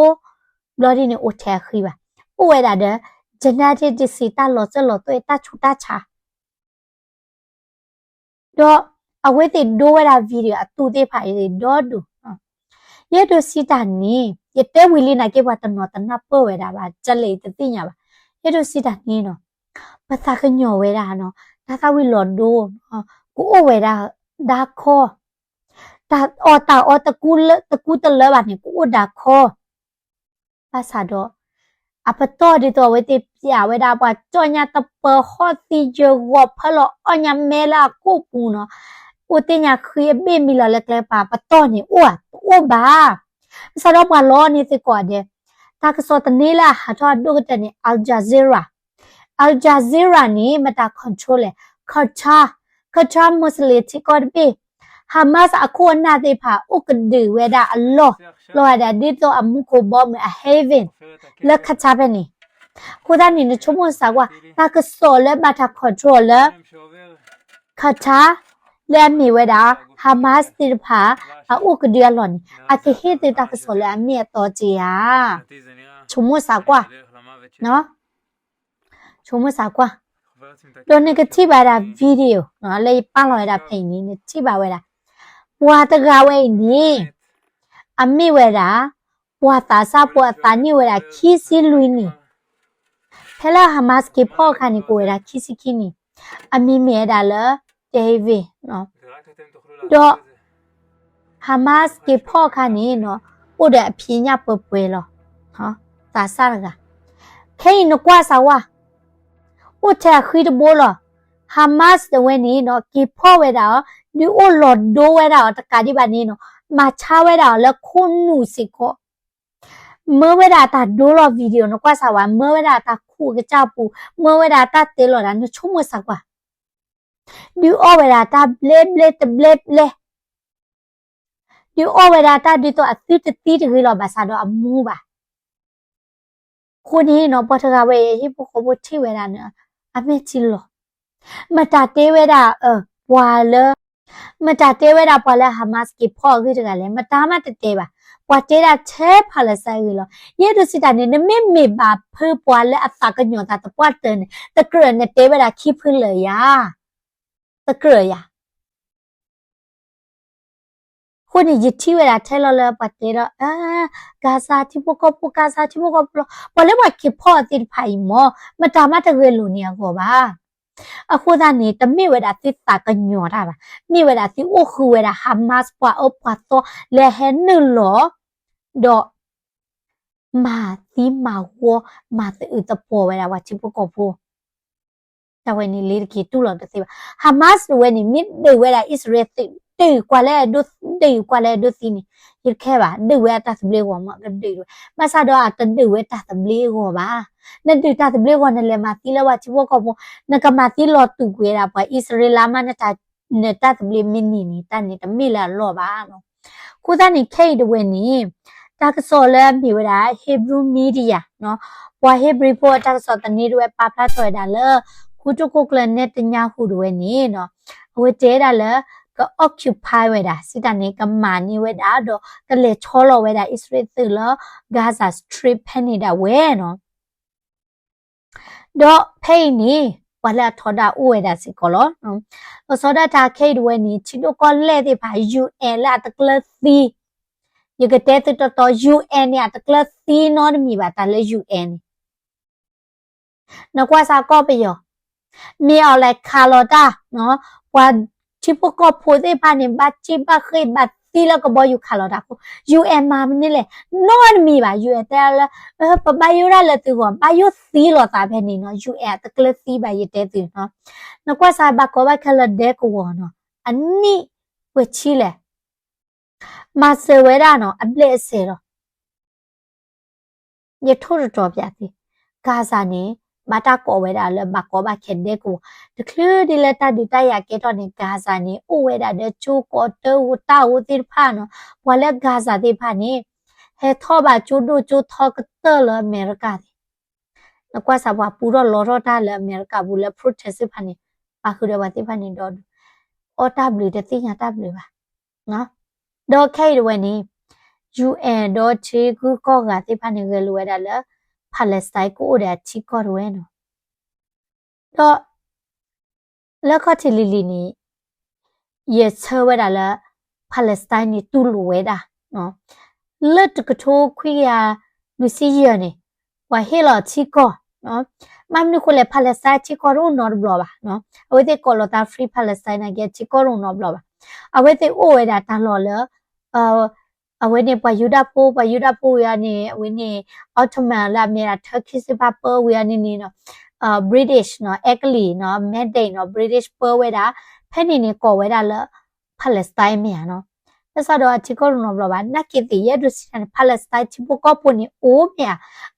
ဘျီဒ်န့ၣ် အိၣ်ထဲအဃံဘၣ်, အိၣ်ဝဲဒၣ်ဒီး genetic disease တၢ်လီၤစၢၤလီၤသွဲၣ် တၢ်ဆူးတၢ်ဆါ ဒီးအဝဲသ့ၣ်ဒိဝဲဒၣ် video အသူသ့ၣ်တဖၣ်အံၤဒီဒူၣ်, ယဲဒိးစံးတၢ်န့ၣ် ယတဲဝံၤလံနာ်က့ ပှၤတနီၤတနၢ်ပၢၢ်ဝဲဒၣ်ဘၣ် ကလဲၣ်တသ့ၣ်ညါဘၣ်. ယဲဒိးစံးတၢ်န့ၣ်နီၤ, ပသးကညီၤဝဲဒၣ်နီၤ, တၢ်သးဝံၤလီၤဒိ, ကအိၣ်ဝဲဒၣ်ဒါခီ, တၢ်အီၣ်တၢ်အီတကူတလၢဘၣ်န့ၣ် ကအိၣ်ဒါခီ ဘၣ်ဆၣ်ဒီး အပတီၢ်ဒ်သိးအဝဲသ့ၣ်ပျးဝဲဒၣ် ပှၤကၠီၣ်ညါတပၢၤ ဟီၣ်သံယၢၤဂီၤ ဖၢလီၤအီၣ်ညါမဲလၢအကိာ်ပူၤနီၤ, အိၣ်သ့ၣ်ညါဃံအဘ့ၣ်မံလီၤလၢကျဲပၤ ပတီၢ်န့ၣ်အိၣ်ဧါ, တအိၣ်ဘၣ်. ဘၣ်ဆၣ်ဒီးပှၤလီန့ၢ်သကိးဒဲး, တၢ်ကစီၣ်သန့လၢအဟးထီၣ်အဒိၣ်ကတၢၢ်န့ၣ် Al Jazeera, Al Jazeera န့ၣ် မတၤ control လဲၣ်, Qatar, Qatar Muslim ထံကီၢ်တဘ့ၣ်, Hamas အခိၣ်အနၢ်သ့ၣ်တဖၣ် အိၣ်ကဒုးဝဲဒၣ်အလီၢ်, လီၤဂာ်ဒ်သိးအမူခိၣ်ဘီမုၢ်အ haven လၢ Qatar ဖဲန့ၣ်. အဃိသတးန့ၣ် နဆိကမိၣ်စၢ်ကွၢ် တၢ်ကစီၣ်လၢဘၣ်တၢ် control လၢ Qatar လၢအမ့ၢ်ဝဲဒၣ် Hamas သ့ၣ်တဖၣ် အအိၣ်ကဒုအလီၢ်န့ၣ် အကဟ့ၣ်သုတၢ်ကစီၣ်လၢအမ့ၢ်အတီစ့ဧါ. ဆိကမိၣ်စၢ်ကွၢ် ဆိကမိၣ်စၢ်ကွၢ်, ဒီးနကထံၣ်ဘၣ်ဝဲဒၣ် video လၢယပာ်လီၤဝဲဒၣ်ဖဲအံၤန့ၣ် နထံၣ်ဘၣ်ဝဲဒၣ် ပှၤတဂၤဝဲအံၤန့ၣ် အမ့ၢ်ဝဲဒၣ် ပှၤသးစၢ်ဖိအသးနံၣ်ဝဲဒၣ်ခံဆံလွံၢ်နံၣ်, ဖဲလၢ Hamas က့ၤဖီၣ်အခါန့ၣ် ကအိၣ်ဝဲဒၣ်ခံဆံခံနံၣ်, အမံၤမ့ၢ်ဝဲဒၣ်လၢ David ဒီး Hamas က့ၤဖီၣ်အခါန့ၣ်နီၤ အိၣ်ဒီးအဖံးညၣ်ပှဲၤပှဲၤလီၤ, သးစၢ်တဂၤ, ခဲအံၤနကွၢ်စၢ်ဝဲ, အိၣ်ထဲအဃံတဘိလီၤ. Hamas တဝဲန့ၣ်နီၤ က့ၤဖီၣ်ဝဲဒၣ်အီၤ, ဒုးအိၣ်လီၤဒိဝဲဒၣ်အီၤတကးဒံးဘၣ်န့ၣ်နီၤ မၤဆါဝဲဒၣ်အီၤလၢခိၣ်နူာ်စ့ၢ်ကီး, မၢဝဲဒၣ်အတၢ်ဒိလီၤ video နကွၢ်စၢ်ဝဲ, မၢဝဲဒၣ်အတၢ်ခူၣ်အကစၢ်ပူၤ, မၢဝဲဒၣ်အတၢ်တဲလီၤဒၣ် နဆိကမိၣ်စၢ်ကွၢ် ဒုးအီၣ်ဝဲဒၣ်တၢ်ဘျဲဘျဲတဘျဲဘျဲ, ဒုးအီၣ်ဝဲဒၣ်တၢ်ဒ်သိးအသုတသံတဂ့ၤလီၤ ဘၣ်ဆၣ်ဒီးအမူဘၣ်. အဃိန့ၣ်နီၤ ပှၤတဂၤဝဲအံၤ ဟံၣ်ဖိဃီဖိထံၣ်ဝဲဒၣ်န့ၣ် အမဲာ်ထံလီၤ. မတၤတဲဝဲဒၣ် ပှၤလၢ မတၤတဲဝဲဒၣ်ပှၤလၢ Hamas က့ၤဖီၣ်အဂ့ၢ်တဂၤလဲၣ်, မတၤမးတတဲဘၣ်. ပှၤတဲဒၣ်ထဲ Palestine အဂ့ၢ်လီၤ. ယဲဒိးစံးတၢ်န့ၣ် နမ့မ့ၢ်ဘၣ်ဖုပှၤလၢအသးကညီၤသးသပှၢ်တၢၢ်န့ၣ် တကြၢးနတဲဝဲဒၣ်ခံဖုလၢာ်ယၤ, တကြၢးယၤ အဃိန့ၣ် ယထံၣ်ဝဲဒၣ်ထဲလီၤလၢပှၤတဲဒီး Gaza ထံဖိကီၢ်ဖိ Gaza ထံဖိကီၢ်ဖိလီၤ. ပှၤလၢပှၤက့ၤဖီၣ်အီၤသ့ၣ်တဖၣ်အံၤမ့ၢ် မတၤမးတဂဲၤလိာ်န့ၢ်အဂီၢ်ဘၣ်. အဃိသတးန့ၣ် တမ့ၢ်ဝဲဒၣ်သုသးကညီၤတၢ်ဘၣ်. မ့ၢ်ဝဲဒၣ်သုအိၣ်ဃုာ်ဝဲဒၣ် Hamas ပှၤအၢပှၤသီလၢအဟဲနုာ်လီၤ ဒီး မၤသံမၤဝီ မၤသအုးသပှီၤဝဲဒၣ်ပှၤထံဖိကီၢ်ဖိ တၢ်ဝဲန့ၣ်လ့ၤတက့ၤတူၢ်လိာ်တသ့ဘၣ်. Hamas တဝဲန့ၣ် မ့ၢ်ဒုးဝဲဒၣ်အံၣ်စရ့လးသုး ဒုးကွၢ်လၢဒုး ဒုးကွၢ်လၢဒိသံန့ၣ် ယတခဲဘၣ်, ဒုးဝဲအတၢ်သဘျ့အဂီၢ်မ့ၢ်ကဒုးဝဲ, ဘၣ်ဆၣ်ဒီးအတဒုးဝဲတၢ်သဘျ့အဂီၢ်ဘၣ်. နဒုးတၢ်သဘျ့အဂီၢ် နလဲၤမၤသံလၢပှၤထံဖိကီၢ်ဖိ, နကမၤသံလီၤတူာ်ကွံာ်ဝဲဒၣ်ပှၤအံၣ်စရ့လးမး နတၢ်သဘျ့မ့ၢ်န့ၢ်န့ၣ် တၢ်န့ၣ်တမ့ၢ်လၢအလီၢ်ဘၣ်. အဃိသတးန့ၣ် ခဲအံၤတဝဲန့ၣ် တၢ်ကစီၣ်လၢအမ့ၢ်ဝဲဒၣ် Hebrew Media ပှၤဟ့ဘြံၤဖိအတၢ်ကစီၣ်သန့တဝဲပာ်ဖျါထီၣ်ဝဲဒၣ်လၢ ခူတိခိၣ်ကျၢၢ်နဲတညါဟူတဝဲန့ၣ် အဝဲတဲဒၣ်လၢ က occupy ဝဲဒၣ် စံးတၢ်န့ၣ် ကမၤန့ၢ်ဝဲဒၣ် ဒီးကလဲၤဆီလီၤဝဲဒၣ်အံၣ်စရ့လးသုးလၢ Gaza Strip ဖဲန့ၣ်ဒၣ်ဝဲနီၤ ဒီးဖဲအံၤန့ၣ် ပှၤလၢအထီဒါအိၣ်ဝဲဒၣ်စ့ၢ်ကီးလီၤ. လီၤဆီဒၣ်တၢ်ခဲအံၤတဝဲန့ၣ် ထံဒိၣ်ကီၢ်လဲၢ်သ့ၣ်တဖၣ် UN လၢအတကျၢၤသံ, ယကတဲသုတီတီ UN န့ၣ် အတကျၢၤသံနီတမံၤဘၣ် တၢ်လၢ UN န့ၣ် နကွၢ်စ့ၢ်ကီးပယီၤ, မ့ၢ်အီၤလဲၤခးလီၤတၢ်, ပှၤထံဖိကီၢ်ဖိသ့ၣ်တဖၣ်န့ၣ် ဘၣ်စံၣ်ဘၣ်ဃ့ၢ်ဘၣ်သံလၢကဘီယူၤခးလီၤတၢ်အဃိ, UN မၤမနုၤလဲၣ်, နီတမံၤဘၣ်. UN တဲလၢ ပဘၣ်ယိၣ်ဒၣ်လၢသုဂီၢ်, ဘၣ်ယိၣ်သံလီၤသးဖဲန့ၣ်နီၤ, UN အတကျၢၤသံဘၣ် ယတဲသုနီၤ. နကွၢ်စ့ၢ်ကီးဘၣ်ကီဘၣ်ခဲလၢာ်ဒဲကဝီၤနီၤ, အနံၣ်ပှဲၤဆံလဲၣ် မၤစၢၤဝဲဒၣ်နီၤ အဘျဲၣ်အစဲးလီၤ. ယထိၣ်တတီၤပၠးသ့, Gaza န့ၣ် ဘၣ်တၢ်ကိးဝဲဒၣ်လၢဘၣ်ကီဘၣ်ခဲဒဲကဝီၤ, တချုးဒ်လၢတၢ်ဒုးတၢ်ယၤကဲထီၣ်န့ၣ် Gaza န့ၣ် အိၣ်ဝဲဒၣ်ဒီးကၠိကိးတၢ်ဧိၤတၢ်ဧိၤသ့ၣ်တဖၣ်နီၤ, ပှၤလၢ Gaza သ့ၣ်တဖၣ်န့ၣ် ဟဲထီၣ်ဘၣ်ကၠိဒိၣ်ကၠိထီကတၢၢ်လၢအမဲရကၤသ့ၣ် နကွၢ်စ့ၢ်ကီးပှၤပူထီၣ်လီထီၣ်တၢ်လၢအမဲရကၤပူၤလၢ protest သ့ၣ်တဖၣ်န့ၣ်, ပာ်ဃုာ်ဒီးပှၤသ့ၣ်တဖၣ်န့ၣ်ဒီး အီၣ်တၢ်ဘျုးတသ့ၣ်ညါတၢ်ဘျုးဘၣ်. ဒီးခဲအံၤတဝဲန့ၣ် UN ဒီးထံဂုၤကီၢ်ဂၤသ့ၣ်တဖၣ်န့ၣ် ဂဲၤလိာ်ဝဲဒၣ်လၢ Palestine ကအိၣ်ဒီးအထံကီၢ်တဝဲနီၤ. ဒီး လၢခီၣ်ထံးလံၤလံၤန့ၣ် ယဆၢဝဲဒၣ်လၢ Palestine န့ၣ်တူၢ်လိာ်ဝဲဒၣ် လၢတကထိခွံကယၤလွံၢ်ဆံယဲၢ်န့ၣ် ပှၤဟ့ၣ်လီၤထံကီၢ်, ဘၣ်မနုၤဃိလဲၣ် Palestine ထံကီၢ်တအိၣ်နီတဘျီဘၣ်. အဝဲသ့ၣ်ကိးလီၤသး Free Palestine နာ်က့ထံကီၢ်တအိၣ်နီတဘျီဘၣ်. အဝဲသ့ၣ်အိၣ်ဝဲဒၣ်တၢ်လီၢ်လၢ အဝဲန့ၣ်ပှၤယူဒၤဖိ ပှၤယူဒၤဖိဝံၤအီၤန့ၣ် အဝဲန့ၣ် Ottoman လၢအမ့ၢ်ဒၣ် Turkey သ့ၣ်တဖၣ်ပၢဝံၤအီၤန့ၣ်န့ၣ် British နီၤ အဲကလံးနီၤ Mandate နီၤ British ပၢဝဲဒၣ် ဖဲန့ၣ်န့ၣ်ကိးဝဲဒၣ်လၢ Palestine မ့ၢ်ဧါနီၤ. ဘၣ်ဆၣ်ဒီးအထံကီၢ်တနီတဘျီဘၣ် နာ်က့သ့ၣ်ယဲဒိးစံးတၢ်န့ၣ် Palestine ထံဖိကီၢ်ဖိန့ၣ်အိၣ်မ့ၢ်ဧါ,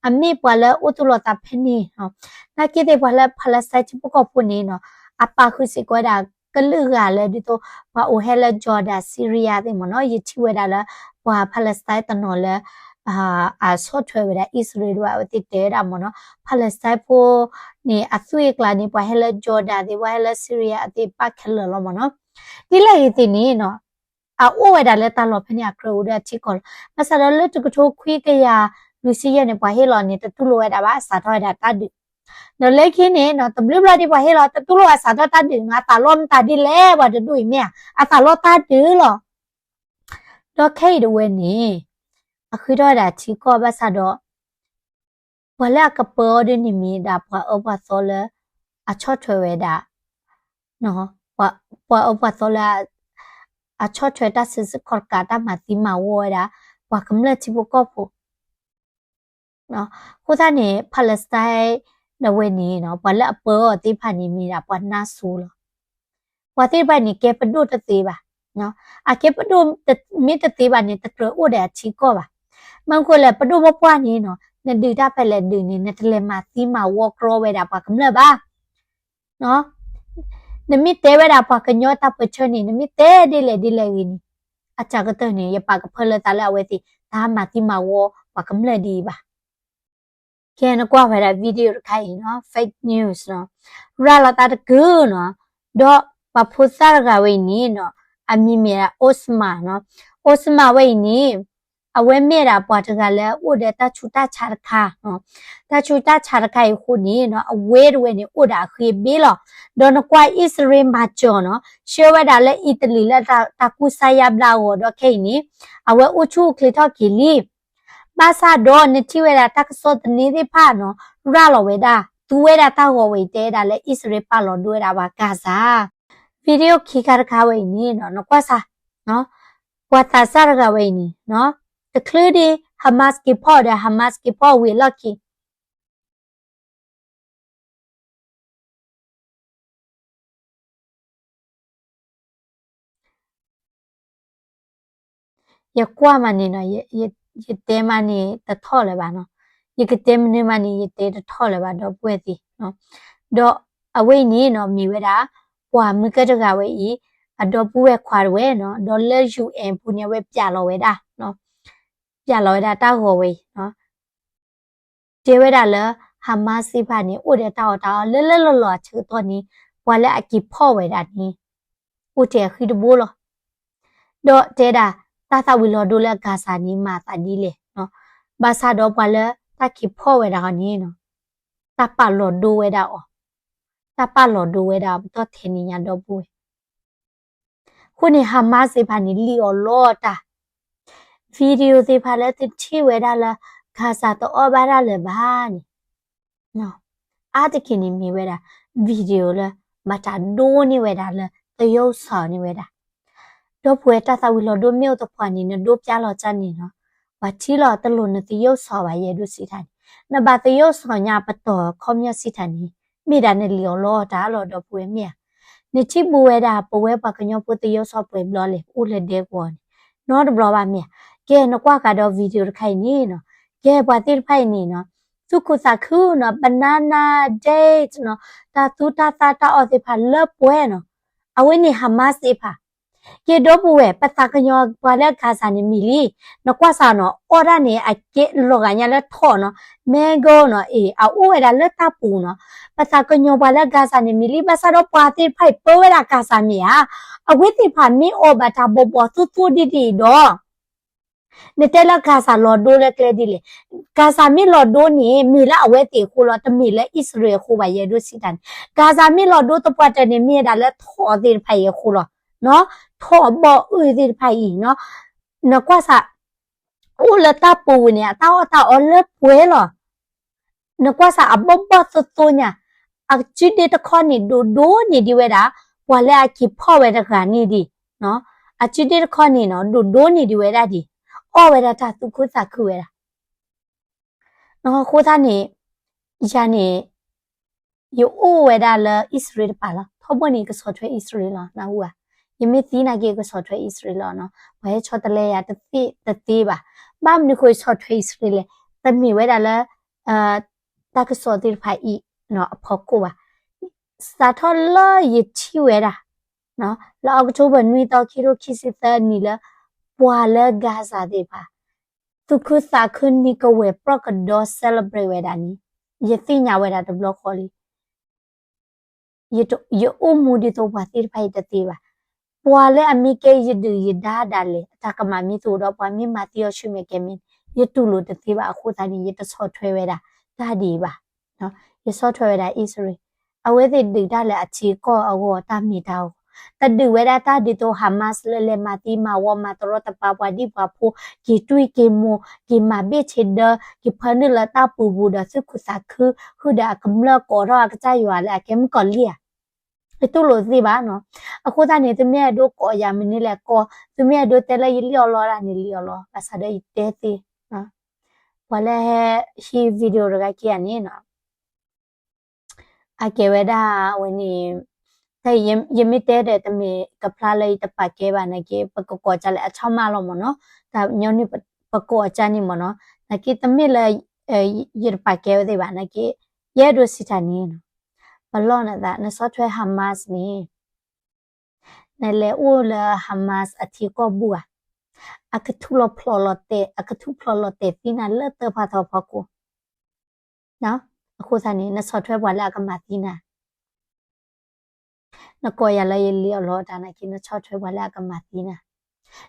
အမ့ၢ်ပှၤလၢအိၣ်သူၣ်လီၤသးဖဲန့ၣ်နီၤ. နာ်က့သ့ၣ်ပှၤလၢ Palestine ထံဖိကီၢ်ဖိန့ၣ်နီၤ အပာ်ဃုာ်စ့ၢ်ကီးဝဲဒၣ် ကလုာ်ဂၤလၢဒ်သိး ပှၤအိၣ်ဟဲလၢ Jordan Syria သ့ၣ်မ့ၢ်နီၤ ယထံၣ်ဝဲဒၣ်လၢ ပှၤ Palestine တနီၤလၢ အဆီၣ်ထွဲဝဲဒၣ် အံၣ်စရ့လးဒၣ် အဝဲသ့ၣ်တဲဝဲဒၣ်မ့ၢ်နီၤ Palestine ဖိန့ၣ် အသွံၣ်အကျါန့ၣ် ပှၤဟဲလၢ Jordan သ့ၣ် ပှၤဟဲလၢ Syria သ့ၣ်ပာ်ခဲလၢာ်လီၤမ့ၢ်နီၤ. ဒ်လဲၣ်ဂ့ၤသ့ၣ်န့ၣ်နီၤ အအိၣ်ဝဲဒၣ်လၢတၢ်လီၢ်ဖဲန့ၣ် အကြၢးအိၣ်ဒီးအထံကီၢ်လီၤ. ဘၣ်ဆၣ်ဒီးလၢတကထိခွံကယၤလွံၢ်ဆံယဲၢ်န့ၣ် ပှၤဟ့ၣ်လီၤန့ၣ် တတူၢ်လိာ်ဝဲဒၣ်ဘၣ် စးထီၣ်ဝဲဒၣ်တၢ်ဒုး ဒီးလၢခံန့ၣ်နီၤ တဘျုးဘျီဒ်ပှၤဟ့ၣ်လီၤ တတူၢ်လိာ်အစးထီၣ်တၢ်ဒုးနီၤ အသးလီမတၤဒ်လဲၣ် ပှၤတဒူၣ်အံၤမ့ၢ်ဧါ အသးလီတၢ်ဒုးလီၤ. ဒီးခဲအံၤတဝဲန့ၣ် အဃုထီၣ်ဝဲဒၣ်ထံကီၢ်ဘၣ်ဆၣ်ဒီး ပှၤလၢအကပၢအီၤဒ်န့ၣ်မ့ၢ်ဒၣ်ပှၤအၢပှၤသီလၢ အဆီၣ်ထွဲဝဲဒၣ် ပှၤအၢပှၤသီလၢ အဆီၣ်ထွဲတၢ်စံးဆၢကီးတကးတၢ်မၤသံမၤဝီဝဲဒၣ် ပှၤကမျၢၢ်ထံဖိကီၢ်ဖိ အဃိသတးန့ၣ် Palestine ဒၣ်ဝဲန့ၣ် ပှၤလၢအပၢအီၤသ့ၣ်တဖၣ်န့ၣ် မ့ၢ်ဒၣ်ပှၤနါစိၤလီၤ. ပှၤသ့ၣ်တဖၣ်န့ၣ် ကဲပဒိၣ်တသ့ဘၣ်. အကဲပဒိၣ်မ့ၢ်တသ့ဘၣ်န့ၣ် တကြၢးအိၣ်ဒီးအထံကီၢ်ဘၣ်. မ့ၢ်ဃိလဲၣ် ပဒိၣ်ပပှၢ်န့ၣ်နီၤ နဒုးတၢ်ဖဲလဲၣ်ဒုးန့ၣ် နတလဲၤမၤသံမၤဝီကြီဝဲဒၣ်ပှၤကမျၢၢ်ဘၣ်. နမ့ၢ်တဲဝဲဒၣ်ပှၤကညီတၢ်ပၢၢ်ဆၢန့ၣ် နမ့ၢ်တဲဒ်လဲၣ်ဒ်လဲၣ်ဂ့ၤန့ၣ် အစှၤကတၢၢ်န့ၣ် ယပာ်ကဖၢလၢသးလၢအဝဲသ့ၣ် တၢ်မၤသံမၤဝီပှၤကမျၢၢ်ဒ်အံၤဘၣ်. ကဲနကွၢ်ဝဲဒၣ် video တခါအံၤနီၤ fake news နီၤ ရၤလီၤသးတကုာ်နီၤ ဒီးပှၤဖိသၣ်တဂၤဝဲအံၤန့ၣ်နီၤ အမံၤမ့ၢ်ဒၣ် Osama နီၤ. Osama ဝဲအံၤန့ၣ် အဝဲမ့ၢ်ဒၣ်ပှၤတဂၤလၢအိၣ်ဒီးတၢ်ဆူးတၢ်ဆါတခါနီၤ. တၢ်ဆူးတၢ်ဆါတခါအံၤအဃိန့ၣ်နီၤ အဝဲတဝဲန့ၣ် အိၣ်ဒီးအဃ့အဘ့ၣ်လီၤ. ဒီးနကွၢ်အံၣ်စရ့လးမၤစၢၤနီၤ ဆှၢဝဲဒၣ်လၢအံၣ်တလံၤလၢတၢ်ကူစါယါဘျါအဂီၢ်ဒီးခဲအံၤန့ၣ် အဝဲအိၣ်ဆူၣ်အိၣ်ချ့ထီၣ်က့ၤလံ. ဘၣ်ဆၣ်ဒီးနထံၣ်ဝဲဒၣ်တၢ်ကစီၣ်သန့သ့ၣ်တဖၣ်နီၤ ရၤလီၤဝဲဒၣ် သူဝဲဒၣ်တၢ်ဂီၤဝဲအံၤ တဲဝဲဒၣ်လၢအံၣ်စရ့လးပာ်လီၤဒိဝဲဒၣ်ပှၤ Gaza video ခံခါတခါဝဲအံၤန့ၣ်နီၤ နကွၢ်စၢ် ပှၤသးစၢ်တဂၤဝဲအံၤန့ၣ်နီၤ တချုးဒံး Hamas က့ၤဖီၣ်ဒီး Hamas က့ၤဖီၣ်ဝံၤအလီၢ်ခံ ယကွၢ်မးန့ၣ်နီၤ ယတဲမးန့ၣ်တထီၣ်လၢၤဘၣ်နီၤ. ယကတဲမနုၤမးန့ၣ် ယတဲတထီၣ်လၢၤဘၣ် ဒီပုၢ်ဝဲၢ်သ့ၣ်နီၤ. ဒီးအဝဲအံၤန့ၣ်နီၤ မ့ၢ်ဝဲဒၣ် ပှၤမုၢ်ကၢၢ်တဂၤဝဲအံၤ အဒီပုၢ်ဝဲၢ်ခွါတဝဲနီၤ ဒီးလၢ ယူဢၣ်ပူၤန့ၣ် အဝဲပျးလီၤဝဲဒၣ် ပျးလီၤဝဲဒၣ်တၢ်ဂီၤဝဲအံၤနီၤ တဲဝဲဒၣ်လၢ Hamas သ့ၣ်တဖၣ်န့ၣ် အိၣ်ဒီးတၢ်အီၣ်တၢ်အီလၢလၢလီၢ်လီၢ်အဆၢကတီၢ်န့ၣ် ပှၤလၢအက့ၤဖီၣ်ဝဲဒၣ်န့ၣ် အိၣ်ထဲအဃံတဘိလီၤ. ဒီးတဲဒၣ် တၢ်သၣ်ဝံၤလီၤဒိလၢ Gaza န့ၣ် မၤသးဒ်လဲၣ်. ဘၣ်ဆၣ်ဒီးပှၤလၢတၢ်က့ၤဖီၣ်ဝဲဒၣ်အီၤန့ၣ် တၢ်ပာ်လီၤဒိဝဲဒၣ်အီၤ, တၢ်ပာ်လီၤဒိဝဲဒၣ်အီၤ ပတီၢ်ထဲန့ၣ်ညါ ဒီပုၢ်ဝဲၢ် အဃိန့ၣ် Hamas သ့ၣ်တဖၣ်န့ၣ် လံၣ်အီၤလီၤတၢ် video သ့ၣ်တဖၣ်လၢသုထံၣ်ဝဲဒၣ်လၢ Gaza တအီၣ်ဘၣ်တၢ်လၢၤဘၣ်န့ၣ် အါတက့ၢ်န့ၣ်မ့ၢ်ဝဲဒၣ် video လၢ ဘၣ်တၢ်ဒိန့ၢ်ဝဲဒၣ်လၢ သယုၢ်စီၤန့ၢ်ဝဲဒၣ် ဒီပုၢ်ဝဲၢ် တၢ်သၣ်ဝံၤလီၤဒိမ့ၢ်အိၣ်သပှၢ်န့ၣ် နဒိပျါလီၤကၢ်န့ၣ်နီၤ ပှၤထံၣ်လီၤတလိၣ်နသယုၢ်စီၤဘၣ် ယအဲၣ်ဒိးစံးတၢ်န့ၣ် နဘၣ်သယုၢ်စီၤညါပတီၢ်ခီပညီစံးတၢ်န့ၣ် မ့ၢ်ဒၣ်နလံၣ်အီၤလီၤတၢ်လီၤ ဒီပုၢ်ဝဲၢ်မ့ၢ်ဧါ. နထံၣ်ဘူးဝဲဒၣ် ပဝဲပှၤကညီဖိသယုၢ်စီၤပှဲၤဘျီလဲၣ် အိၣ်လၢဒဲကဝီၤန့ၣ် နီတဘျီဘၣ်မ့ၢ်ဧါ. ကဲ နကွၢ်ဃာ်ဒီး video တခါအံၤန့ၣ်နီၤ ကဲ ပှၤသ့ၣ်တဖၣ်အံၤန့ၣ်နီၤ သူၣ်ခုသးခုနီၤ banana date နီၤ တၢ်သူတၢ်သၣ်တၢ်အီၣ်သ့ၣ်တဖၣ်လၢပှဲၤနီၤ အဝဲန့ၣ် Hamas သ့ၣ်တဖၣ် ကဲ ဒီပုၢ်ဝဲၢ် ပသးကညီၤပှၤလၢ Gaza န့ၣ်မ့ၢ်လံ နကွၢ်စၢ်နီၤ အီၣ်ဒၣ်န့ၣ် အကဲလီၤဂာ်ညါလၢထိးနီၤ mango နီၤ အ့ၣ် အအိၣ်ဝဲဒၣ်လၢတၢ်ပူၤနီၤ ပသးကညီၤပှၤလၢ Gaza န့ၣ်မ့ၢ်လံ ဘၣ်ဆၣ်ဒီးပှၤသ့ၣ်တဖၣ်အံၤပၢဝဲဒၣ် Gaza မ့ၢ်ဧါ အဝဲသ့ၣ်တဖၣ်မ့ၢ်အီၣ်ဘၣ်တၢ်ဘီၣ်ဘီၣ်သိသိဒ်ဒ်အံၤဒီး နတဲလၢ Gaza လီၤဒိလၢကျဲဒ်လဲၣ် Gaza မ့ၢ်လီၤဒိန့ၣ် မ့ၢ်လၢအဝဲသ့ၣ်အဃိလီၤ တမ့ၢ်လၢအံၣ်စရ့လးအဃိဘၣ် ယအဲၣ်ဒိးစံးတၢ်န့ၣ် Gaza မ့ၢ်လီၤဒိသပှၢ်တၢၢ်န့ၣ် မ့ၢ်ဝဲဒၣ်လၢထိးသ့ၣ်တဖၣ်အံၤအဃိလီၤ ထိးဘီၣ်အုၣ်သ့ၣ်တဖၣ်အံၤနီၤ နကွၢ်စၢ် အိၣ်လၢတၢ်ပူၤဝံၤန့ၣ် အတၢ်အီၣ်တၢ်အီလၢပှဲၤလီၤ နကွၢ်စၢ်အဘီၣ်ဘီၣ်သိသိညါ အစုဒ့တခီန့ၣ် ဒိၣ်ဒိၣ်န့ၢ်ဒံးဝဲဒၣ် ပှၤလၢအက့ၤဖီၣ်ဝဲတဂၤန့ၣ်ဒံး အစုဒ့တခီန့ၣ်နီၤ ဒိၣ်ဒိၣ်န့ၢ်ဒံးဝဲဒၣ်ဒံး အီၣ်ဝဲဒၣ်တၢ်သူၣ်ခုသးခုဝဲဒၣ် အဃိသတးန့ၣ် ယၤန့ၣ် ယအိၣ်ဝဲဒၣ်လၢအံၣ်စရ့လးတပၤလီၤ ထီဘိန့ၣ် ကဆီၣ်ထွဲအံၣ်စရ့လးလီၤ နၢ်ဟူဧါ ယမ့ၢ်သံနာ်က့ ကဆီၣ်ထွဲအံၣ်စရ့လးလီၤနီၤ ပှၤဟဲဆီတလဲယၤတသ့တသ့ဘၣ် ဘၣ်မနုၤဃိ ယဆီၣ်ထွဲအံၣ်စရ့လးလဲၣ် တမ့ၢ်ဝဲဒၣ်လၢ တၢ်ကစီၣ်သ့ၣ်တဖၣ်အံၤ အဖီခိၣ်ဘၣ် စးထီၣ်လၢယထံၣ်ဝဲဒၣ် လၢ October နွံသီ ခံထိခံဆံသၢနံၣ်လၢ ပှၤလၢ Gaza သ့ၣ်တဖၣ် သူၣ်ခုသးခုနံၤကဝဲၤပြီၣ်ကဒီ celebrate ဝဲဒၣ်န့ၣ် ယသ့ၣ်ညါဝဲဒၣ်တဘျီဃီလံ ယအိၣ်မူဒ်သိးပှၤသ့ၣ်တဖၣ်အံၤတသ့ဘၣ်. ပှၤလၢအမ့ၢ်ကဲယဒုၣ်ယဒါဒၣ်လဲာ် အတၢ်ကမၣ်မ့ၢ်သ့အိၣ်ဒီး ပှၤမ့ၢ်မၤသံအီၤဆူမဲာ်ကဲၤမဲာ်န့ၣ် ယတူၢ်လိာ်တသ့ဘၣ်အဃိသတးန့ၣ် ယတဆီၣ်ထွဲဝဲဒၣ်တၢ်ဒ်အံၤဘၣ်. ယဆီၣ်ထွဲဝဲဒၣ်အံၣ်စရ့လး အဝဲသ့ၣ်ဒုးတၢ်လၢအထံအကီၢ်အဂီၢ် တၢ်မ့ၢ်တၢ်ဂီၢ်, တဒုးဝဲဒၣ်တၢ်ဒ်သိး Hamas လၢလဲၤမၤသံမၤဝီ မၤတရီတပါပှၤဒံၣ်ပှၤဖိ, က့ၤတွံၢ်က့ၤမိၢ်, က့ၤမၤဘ့ၣ်ဆ့ဒၢ, က့ၤဖၢနုာ်လၢတၢ်ပူၤပူၤဒီးသူၣ်ခုသးခု, ဃုာ်ဒီးအကမျၢၢ် ကိးထီၣ်အကစၢ်ယွၤလၢအကဲမုၣ်ကီၤလံၢ်ဧါ. ယတူၢ်လိာ်တသ့ဘၣ်နီၤ. အဃိသတးန့ၣ် သုမ့ၢ်အဲၣ်ဒိးကိးယၤမနုၤလဲၣ်ကိး, သုမ့ၢ်အဲၣ်ဒိးတဲလၢယလံၣ်အီၣ်လီတၢ်န့ၣ် လံၣ်အီၣ်လီ, ဘၣ်ဆၣ်ဒီးယတဲသ့ ပှၤလၢဟဲဟံး video တဂၤခံဂၤန့ၣ်နီၤ အကဲဝဲဒၣ်ဝဲန့ၣ်, တၢ်ယမ့ၢ်တဲဒီးတမ့ၢ်ကဖျါလၢယတပာ်ကဲဘၣ်နာ်က့ ပကကိးကၢ်လၢအဆီမးလီၤမ့ၢ်နီၤ, တၢ်ညီနုၢ်ပကိးအီၤကၢ်န့ၣ်မ့ၢ်နီၤ, နာ်က့တမ့ၢ်လၢ ယတပာ်ကဲဝဲသ့ၣ်ဘၣ်နာ်က့, ယအဲၣ်ဒိးစံးတၢ်န့ၣ်နီၤ, ပလီၢ်နသး နဆီၣ်ထွဲ Hamas န့ၣ် နလဲၤအိၣ်လၢ Hamas အထံကီၢ်ဘူၣ်ဧါ, အကထူၣ်လီၤဖျိးလီၤတဲာ်, အကထူၣ်ဖျိးလီၤတဲာ်သံနၤလၢသၢဖးထီဖီခိၣ်. အဃိသတးန့ၣ် နဆီၣ်ထွဲပှၤလၢအကမၤသံနၤ, နကိးယၤလၢယလံအီၤလီၤတၢ်နာ်က့ နဆီၣ်ထွဲပှၤလၢအကမၤသံနၤ.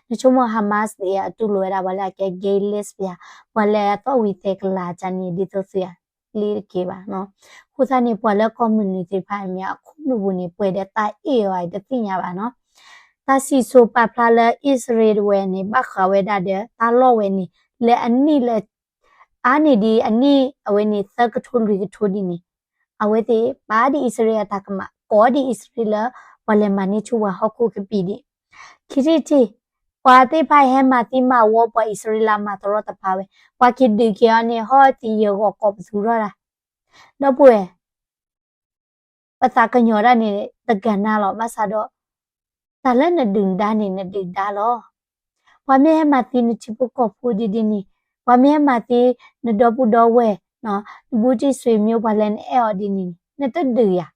နဆိကမိၣ် Hamas သ့ၣ်အတူၢ်လိာ်ဝဲဒၣ်ပှၤလၢအကဲ gay lesbian ပှၤလၢအသီၣ်ဝံၤသဲကလၤကန့ၣ် ဒ်သိးသုလ့တက့ၢ်ဘၣ်နီၤ. အဃိသတးန့ၣ် ပှၤလၢကီၢ်မုၢ်နုာ်သ့ၣ်တဖၣ်မ့ၢ်အခိၣ်နူာ်ပူၤန့ၣ် ပှဲၤဒီးတၢ်အ့ၣ်အီၤအံၤတသ့ၣ်ညါဘၣ်နီၤ. တၢ်စံၣ်စိၤပာ်ဖျါလၢအံၣ်စရ့လးတဝဲန့ၣ် ဘၣ်ဃးဝဲဒၣ်ဒီးတၢ်လီၢ်ဝဲန့ၣ် လၢအနံၣ်လၢ အါန့ၢ်ဒံးအနံၣ်အဝဲန့ၣ် သၢကထိလွံၢ်ကထိဒ်န့ၣ် အဝဲသ့ၣ်ပာ်ဒံးအံၣ်စရ့လးအတၢ်ကမၣ် ကိးဒံးအံၣ်စရ့လးလၢ ပှၤလဲၤမၤန့ၢ်ဆူၣ်ပှၤဟီၣ်ခိၣ်ကပံာ်ဒံး. ခံထံၣ်တထံၣ် ပှၤသ့ၣ်တဖၣ်ဟဲမၤသံမၤဝီပှၤအံၣ်စရ့လးမၤတရီတပါဝဲ ပှၤက့ၤဒုးက့ၤအီၤန့ၣ် ဟီၣ်သံယဲၢ်ဂီၤကိးပသူထီၣ်ဒၣ် ဒီပုၢ်ဝဲၢ် ပသးကညီၤတၢ်န့ၣ် တကနၣ်လီၤ ဘၣ်ဆၣ်ဒီး တၢ်လၢနဒုၣ်နဒါန့ၣ် နဒုၣ်ဒါလီၤ. ပှၤမ့ၢ်ဟဲမၤသံနထံဖိကီၢ်ဖိဒ်ဒ်န့ၣ်, ပှၤမ့ၢ်ဟဲမၤသံနဒီပုၢ်ဒီဝဲၢ်, နဘူးတံၢ်ဆွေမျိုး ပှၤလၢနအဲၣ်အီၤဒ်န့ၣ်န့ၣ် နတဒုးယၤ.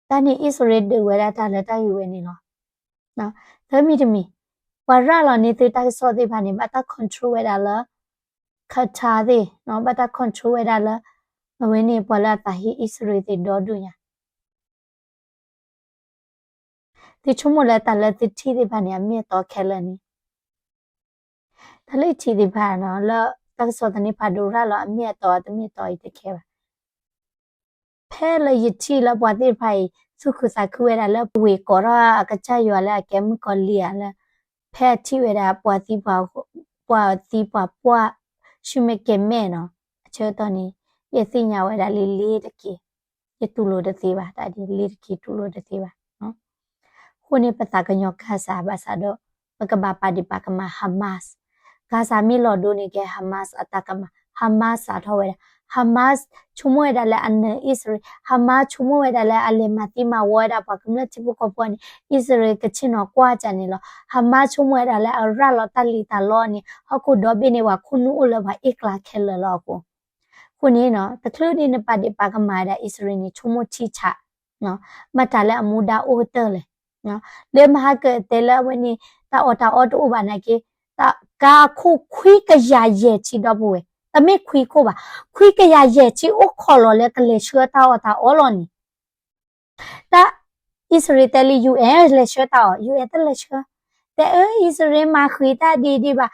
တၢ်န့ၣ်အံၣ်စရ့လးဒုးဝဲဒၣ်တၢ်လၢတၢ်ဂ့ၢ်ဝဲန့ၣ်လီၤ. သၢမံၤတမံၤ, ပှၤရၤလီၤန့ၢ်သုတၢ်ကစီၣ်သ့ၣ်တဖၣ်န့ၣ် ဘၣ်တၢ် control ဝဲဒၣ်လၢ Qatar သ့ၣ်, ဘၣ်တၢ် control ဝဲဒၣ်လၢ အဝဲန့ၣ်ပှၤလၢအသးဟ့အံၣ်စရ့လးသ့ၣ်ဒီဒူၣ်ညါ သုဆိကမိၣ်လၢတၢ်လၢသုထံၣ်သ့ၣ်တဖၣ်န့ၣ် အမ့ၢ်အတီခဲလၢာ်န့ၣ်, တၢ်လၢယထံၣ်သ့ၣ်တဖၣ်နီၤ လၢတၢ်ကစီၣ်သန့ဖးဒိၣ်ရၤလီၤ အမ့ၢ်အတီတမ့ၢ်အတီအံၤတခဲဘၣ်. ဖဲလၢယထံၣ်လၢပှၤသ့ၣ်တဖၣ်အံၤ သူၣ်ခုသးခုဝဲဒၣ်လၢပဝ့ၤကိးထီၣ်အကစၢ်ယွၤလၢအကဲမုၣ်ကီၤလံၢ်ဧါလၢ ဖဲအထံၣ်ဝဲဒၣ် ပှၤသံပှၤ, ပှၤသံပှၤပှၢ် ဆူမဲာ်ကဲၤမဲာ်နီၤ, အဆၢကတီၢ်န့ၣ် ယသ့ၣ်ညါဝဲဒၣ်လံလ့တက့ၢ်, ယတူၢ်လိာ်တသ့ဘၣ်, တၢ်ဒ်လ့တက့ၢ်တူၢ်လိာ်တသ့ဘၣ်. အဃိန့ၣ် ပသးကညီၤ Gaza ဘၣ်ဆၣ်ဒီး ပကဘၣ်ပာ်ဒံးပာ်ကမၣ် Hamas, Gaza မ့ၢ်လီၤဒိန့ၣ်ကဲ Hamas အတၢ်ကမၣ်, Hamas စးထီၣ်ဝဲဒၣ်, Hamas ဆိကမိၣ်ဝဲဒၣ်လၢအနၢၤအံၣ်စရ့လး, Hamas ဆိကမိၣ်ဝဲဒၣ်လၢအလဲၤမၤသံမၤဝီဝဲဒၣ်ပှၤကမျၢၢ်ထံဖိကီၢ်ဖိန့ၣ် အံၣ်စရ့လးကဆ့ၣ်နီၤကွၢ်ကန့ၣ်လီၤ. Hamas ဆိကမိၣ်ဝဲဒၣ်လၢအရၤလီၤတၢ်လံၣ်တၢ်လီန့ၣ် ဟီၣ်ခိၣ်ဒီဘ့ၣ်န့ၣ် ပှၤခိၣ်နူာ်အိၣ်လၢပှၤအ့ၣ်ကျါခဲလၢာ်လီၤအဃိ အဃိန့ၣ် တချုးဒံးနပာ်ဒံးပာ်ကမၣ်ဝဲဒၣ်အံၣ်စရ့လးန့ၣ် ဆိကမိၣ်ထံဆး, မတၤလၢအမူဒါအိၣ်ကတၢၢ်လဲၣ်. လၢမဟါကတၢၢ်လၢအဝဲန့ၣ် တၢ်အီၣ်တၢ်အီတအိၣ်ဘၣ်နာ်က့, တၢ်ကါအခိၣ်ခွံကယၤယဲၢ်ဆံဒီပုၢ်ဝဲၢ်, တမ့ၢ်ခွံခိၣ်ဘၣ်, ခွံကယၤယဲၢ်ဆံအိၣ်ခိးလီၤလၢကလဲၤဆှၢတၢ်အီၣ်တၢ်အီလီၤန့ၣ် တၢ်အံၣ်စရ့လးတဲလံ UN လဲၤဆှၢတၢ်အီၣ်, UN တလဲၤဆှၢ, တဲအၢ အံၣ်စရ့လးမၤဃံၤတၢ်ဒ်ဒ်ဘၣ်,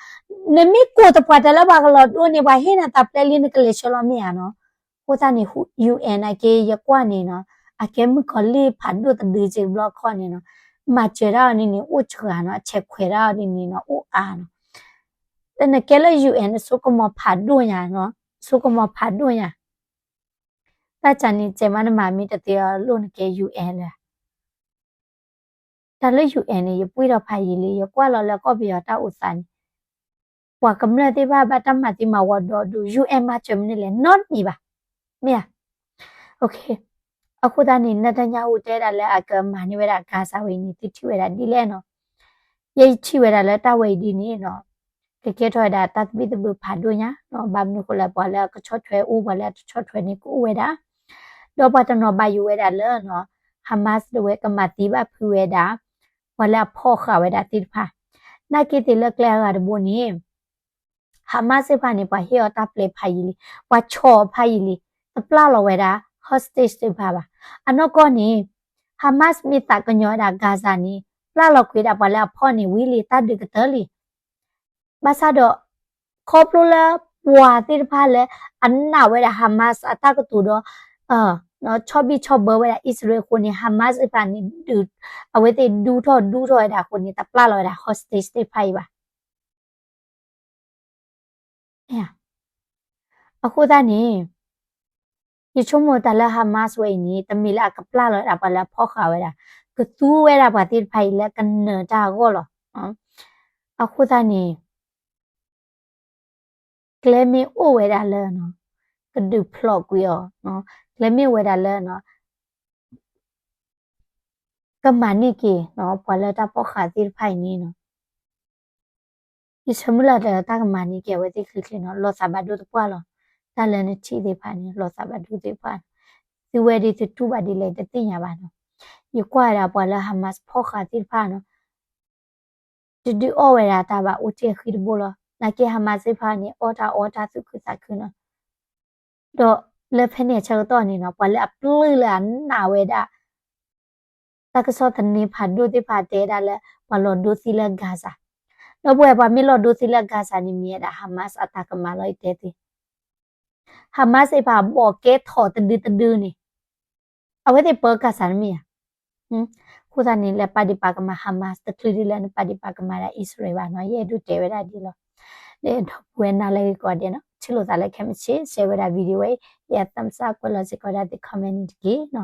နမ့ၢ်ကိးတပှၢ်တၢ်လၢပှၤကလီၤဒိန့ၣ် ပှၤဟ့ၣ်နၤတၢ်ပျဲလံ နကလဲၤဆှၢလီၤမ့ၢ်ဧါနီၤ. အဃိသတးန့ၣ် UN နာ်က့ ယကွၢ်န့ၣ်နီၤ, အကဲမုၣ်ကီၤလံၢ်ဖးဒိၣ်တဒုစ့ၢ်တဘျီခီန့ၣ်နီၤ, မၤစၢၤတၢ်အီၤန့ၣ်န့ၣ် အိၣ်စှၤနီၤ, အဆဲးခွဲးတၢ်အီၤန့ၣ်န့ၣ်နီၤ အိၣ်အါနီၤ. တနကဲလၢ UN အစိကမီၤဖးဒိၣ်ညါနီၤ, စိကမီၤဖးဒိၣ်ညါ တၢ်ကန့ၣ် စဲးမးနမၤမ့ၢ်တသ့အီၤလိၣ်နကဲ UN လၢ တၢ်လၢ UN န့ၣ် ယပှံၢ်ထီၣ်ဖးယံာ်လံ, ယကွၢ်လီၤလၢကီၢ်ပယီၤတၢ်အိၣ်သးန့ၣ်, ပှၤကမျၢၢ်သ့ၣ်တဖၣ်ဘၣ်တၢ်မၤသံမၤဝီဒီဒူၣ် UN မၤစၢၤမနုၤလဲၣ် နီတမံၤဘၣ်, မ့ၢ်ဧါ. အဃိသတးန့ၣ် Netanyahu တဲဒၣ်လၢအကမၤန့ၢ်ဝဲဒၣ် Gaza ဝဲအံၤန့ၣ် သုထံၣ်ဝဲဒၣ်ဒ်လဲၣ်နီၤ. ယဲယထံၣ်ဝဲဒၣ်လၢတၢ်ဝဲအံၤဒ်န့ၣ်နီၤ, ကကဲထီၣ်ဝဲဒၣ်တၢ်သဘံၣ်သဘုၣ်ဖးဒိၣ်ညါနီၤ, ဘၣ်မနုၤဃိလၢပှၤလၢအကဆီၣ်ထွဲအိၣ် ပှၤလၢအတဆီၣ်ထွဲန့ၣ်ကအိၣ်ဝဲဒၣ်, ဒီးပှၤတနီၤဘၣ်ယိၣ်ဝဲဒၣ်လၢ Hamas ဒၣ်ဝဲကမၤသံဘၣ်ဖုးဝဲဒၣ် ပှၤလၢအဖီၣ်ဃာ်ဝဲဒၣ်သ့ၣ်တဖၣ်, နာ်က့သ့ၣ်လၢကျဲအဂၤတဘိန့ၣ် Hamas သ့ၣ်တဖၣ်န့ၣ် ပှၤဟ့ၣ်အီၤတၢ်ပျဲဖးယံာ်လံ, ပှၤဆီၣ်အီၤဖးယံာ်လံ, တပျၢ်လီၤဝဲဒၣ် hostage သ့ၣ်တဖၣ်ဘၣ်. အနီၢ်ကီၢ်န့ၣ် Hamas မ့ၢ်သးကညီၤဝဲဒၣ် Gaza န့ၣ် ပျၢ်လီၤကွံာ်ဒၣ်ပှၤလၢအဖီၣ်န့ၣ်ဝံၤလံ တၢ်ဒုးကတၢၢ်လံ. ဘၣ်ဆၣ်ဒီး ခီဖျိလၢပှၤသ့ၣ်တဖၣ်လၢအနာ်ဝဲဒၣ် Hamas အတၢ်ကတိၤဒီး ဆီၣ်ဘံၣ်ဆီၣ်ဘၢဝဲဒၣ်အံၣ်စရ့လးအဃိန့ၣ် Hamas သ့ၣ်တဖၣ်န့ၣ် အဝဲသ့ၣ်ဒူထီၣ်ဒူထီၣ်ဝဲဒၣ်အဃိန့ၣ် တပျၢ်လီၤဝဲဒၣ် hostage သ့ၣ်တဖၣ်အံၤဘၣ်. အဃိသတးန့ၣ် ယဆိကမိၣ်တၢ်လၢ Hamas ဝဲအံၤန့ၣ် တမ့ၢ်လၢအကပျၢ်လီၤဝဲဒၣ်ပှၤလၢအဖီၣ်ဃာ်ဝဲဒၣ်, ကသူဝဲဒၣ်ပှၤသ့ၣ်တဖၣ်အံၤလၢကနၢၤတၢ်အဂီၢ်လီၤ. အဃိသတးန့ၣ် ကျဲမ့ၢ်အိၣ်ဝဲဒၣ်လၢ ကဒုးဖျိးကွံာ်အီၤ, ကျဲမ့ၢ်ဝဲဒၣ်လၢ ကမၤန့ၢ်က့ၤ ပှၤလၢတၢ်ဖီၣ်ဃာ်သ့ၣ်တဖၣ်အံၤန့ၣ်နီၤ, ယဆၢမုၢ်လၢ်လၢတၢ်ကမၤန့ၢ်က့ၤအဝဲသ့ၣ်ချ့ချ့နီၤ, လီၤသးဘၣ်ဒိၣ်သပှၢ်လီၤ. တၢ်လၢနထံၣ်သ့ၣ်တဖၣ်န့ၣ် လီၤသးဘၣ်ဒိၣ်သ့ၣ်တဖၣ်, သုဝဲဒၣ်သုတူၢ်ဘၣ်ဒ်လဲၣ်တသ့ၣ်ညါဘၣ်နီၤ. ယကွၢ်ဝဲဒၣ်ပှၤလၢ Hamas ဖီၣ်ဃာ်သ့ၣ်တဖၣ်နီၤ တဒုးအီၣ်ဝဲဒၣ်တၢ်ဘၣ် အိၣ်တ့ၢ်အဃံတဘိလီၤ. နာ်က့ Hamas သ့ၣ်တဖၣ်န့ၣ် အီၣ်တၢ်အီတၢ်သူၣ်ခုသးခုနီၤ, ဒီး လၢဖဲန့ၣ်အဆၢကတီၢ်န့ၣ်နီၤ ပှၤလၢအပျုၢ်လၢအနာ်ဝဲဒၣ် တၢ်ကစီၣ်သန့ဖးဒိၣ်သ့ၣ်တဖၣ်တဲဒၣ်လၢ ပှၤလီၤဒိသံလၢ Gaza, ဒီပုၢ်ဝဲၢ်ပှၤမ့ၢ်လီၤဒိသံလၢ Gaza န့ၣ် မ့ၢ်ဝဲဒၣ် Hamas အတၢ်ကမၣ်လီၤ ယတဲသ့ Hamas သ့ၣ်တဖၣ်ဘီၣ်ကဲထီၣ်တဒုတဒုန့ၣ် အဝဲသ့ၣ်ပၢ Gaza တမ့ၢ်ဧါ. အဃိသတးန့ၣ် လဲၤပာ်ဒံးပာ်ကမၣ် Hamas တချုးဒံးလၢနပာ်ဒံးပာ်ကမၣ်ဒၣ် အံၣ်စရ့လးဘၣ်နီၤ ယအဲၣ်ဒိးတဲဝဲဒၣ်ဒ်လီၤ. ဒီပုၢ်ဝဲၢ်နၤလၢဂ့ၤကိးဂၤဒဲးနီၤ ထံၣ်လိာ်သးလၢခဲမုၢ်ဆ့ၣ် share ဝဲဒၣ် video ဝဲအံၤ ယ thumbs up ကွဲးလီၤစ့ၢ်ကီးဒၣ်သ့ၣ် comment န့ၣ်တက့ၢ်နီၤ.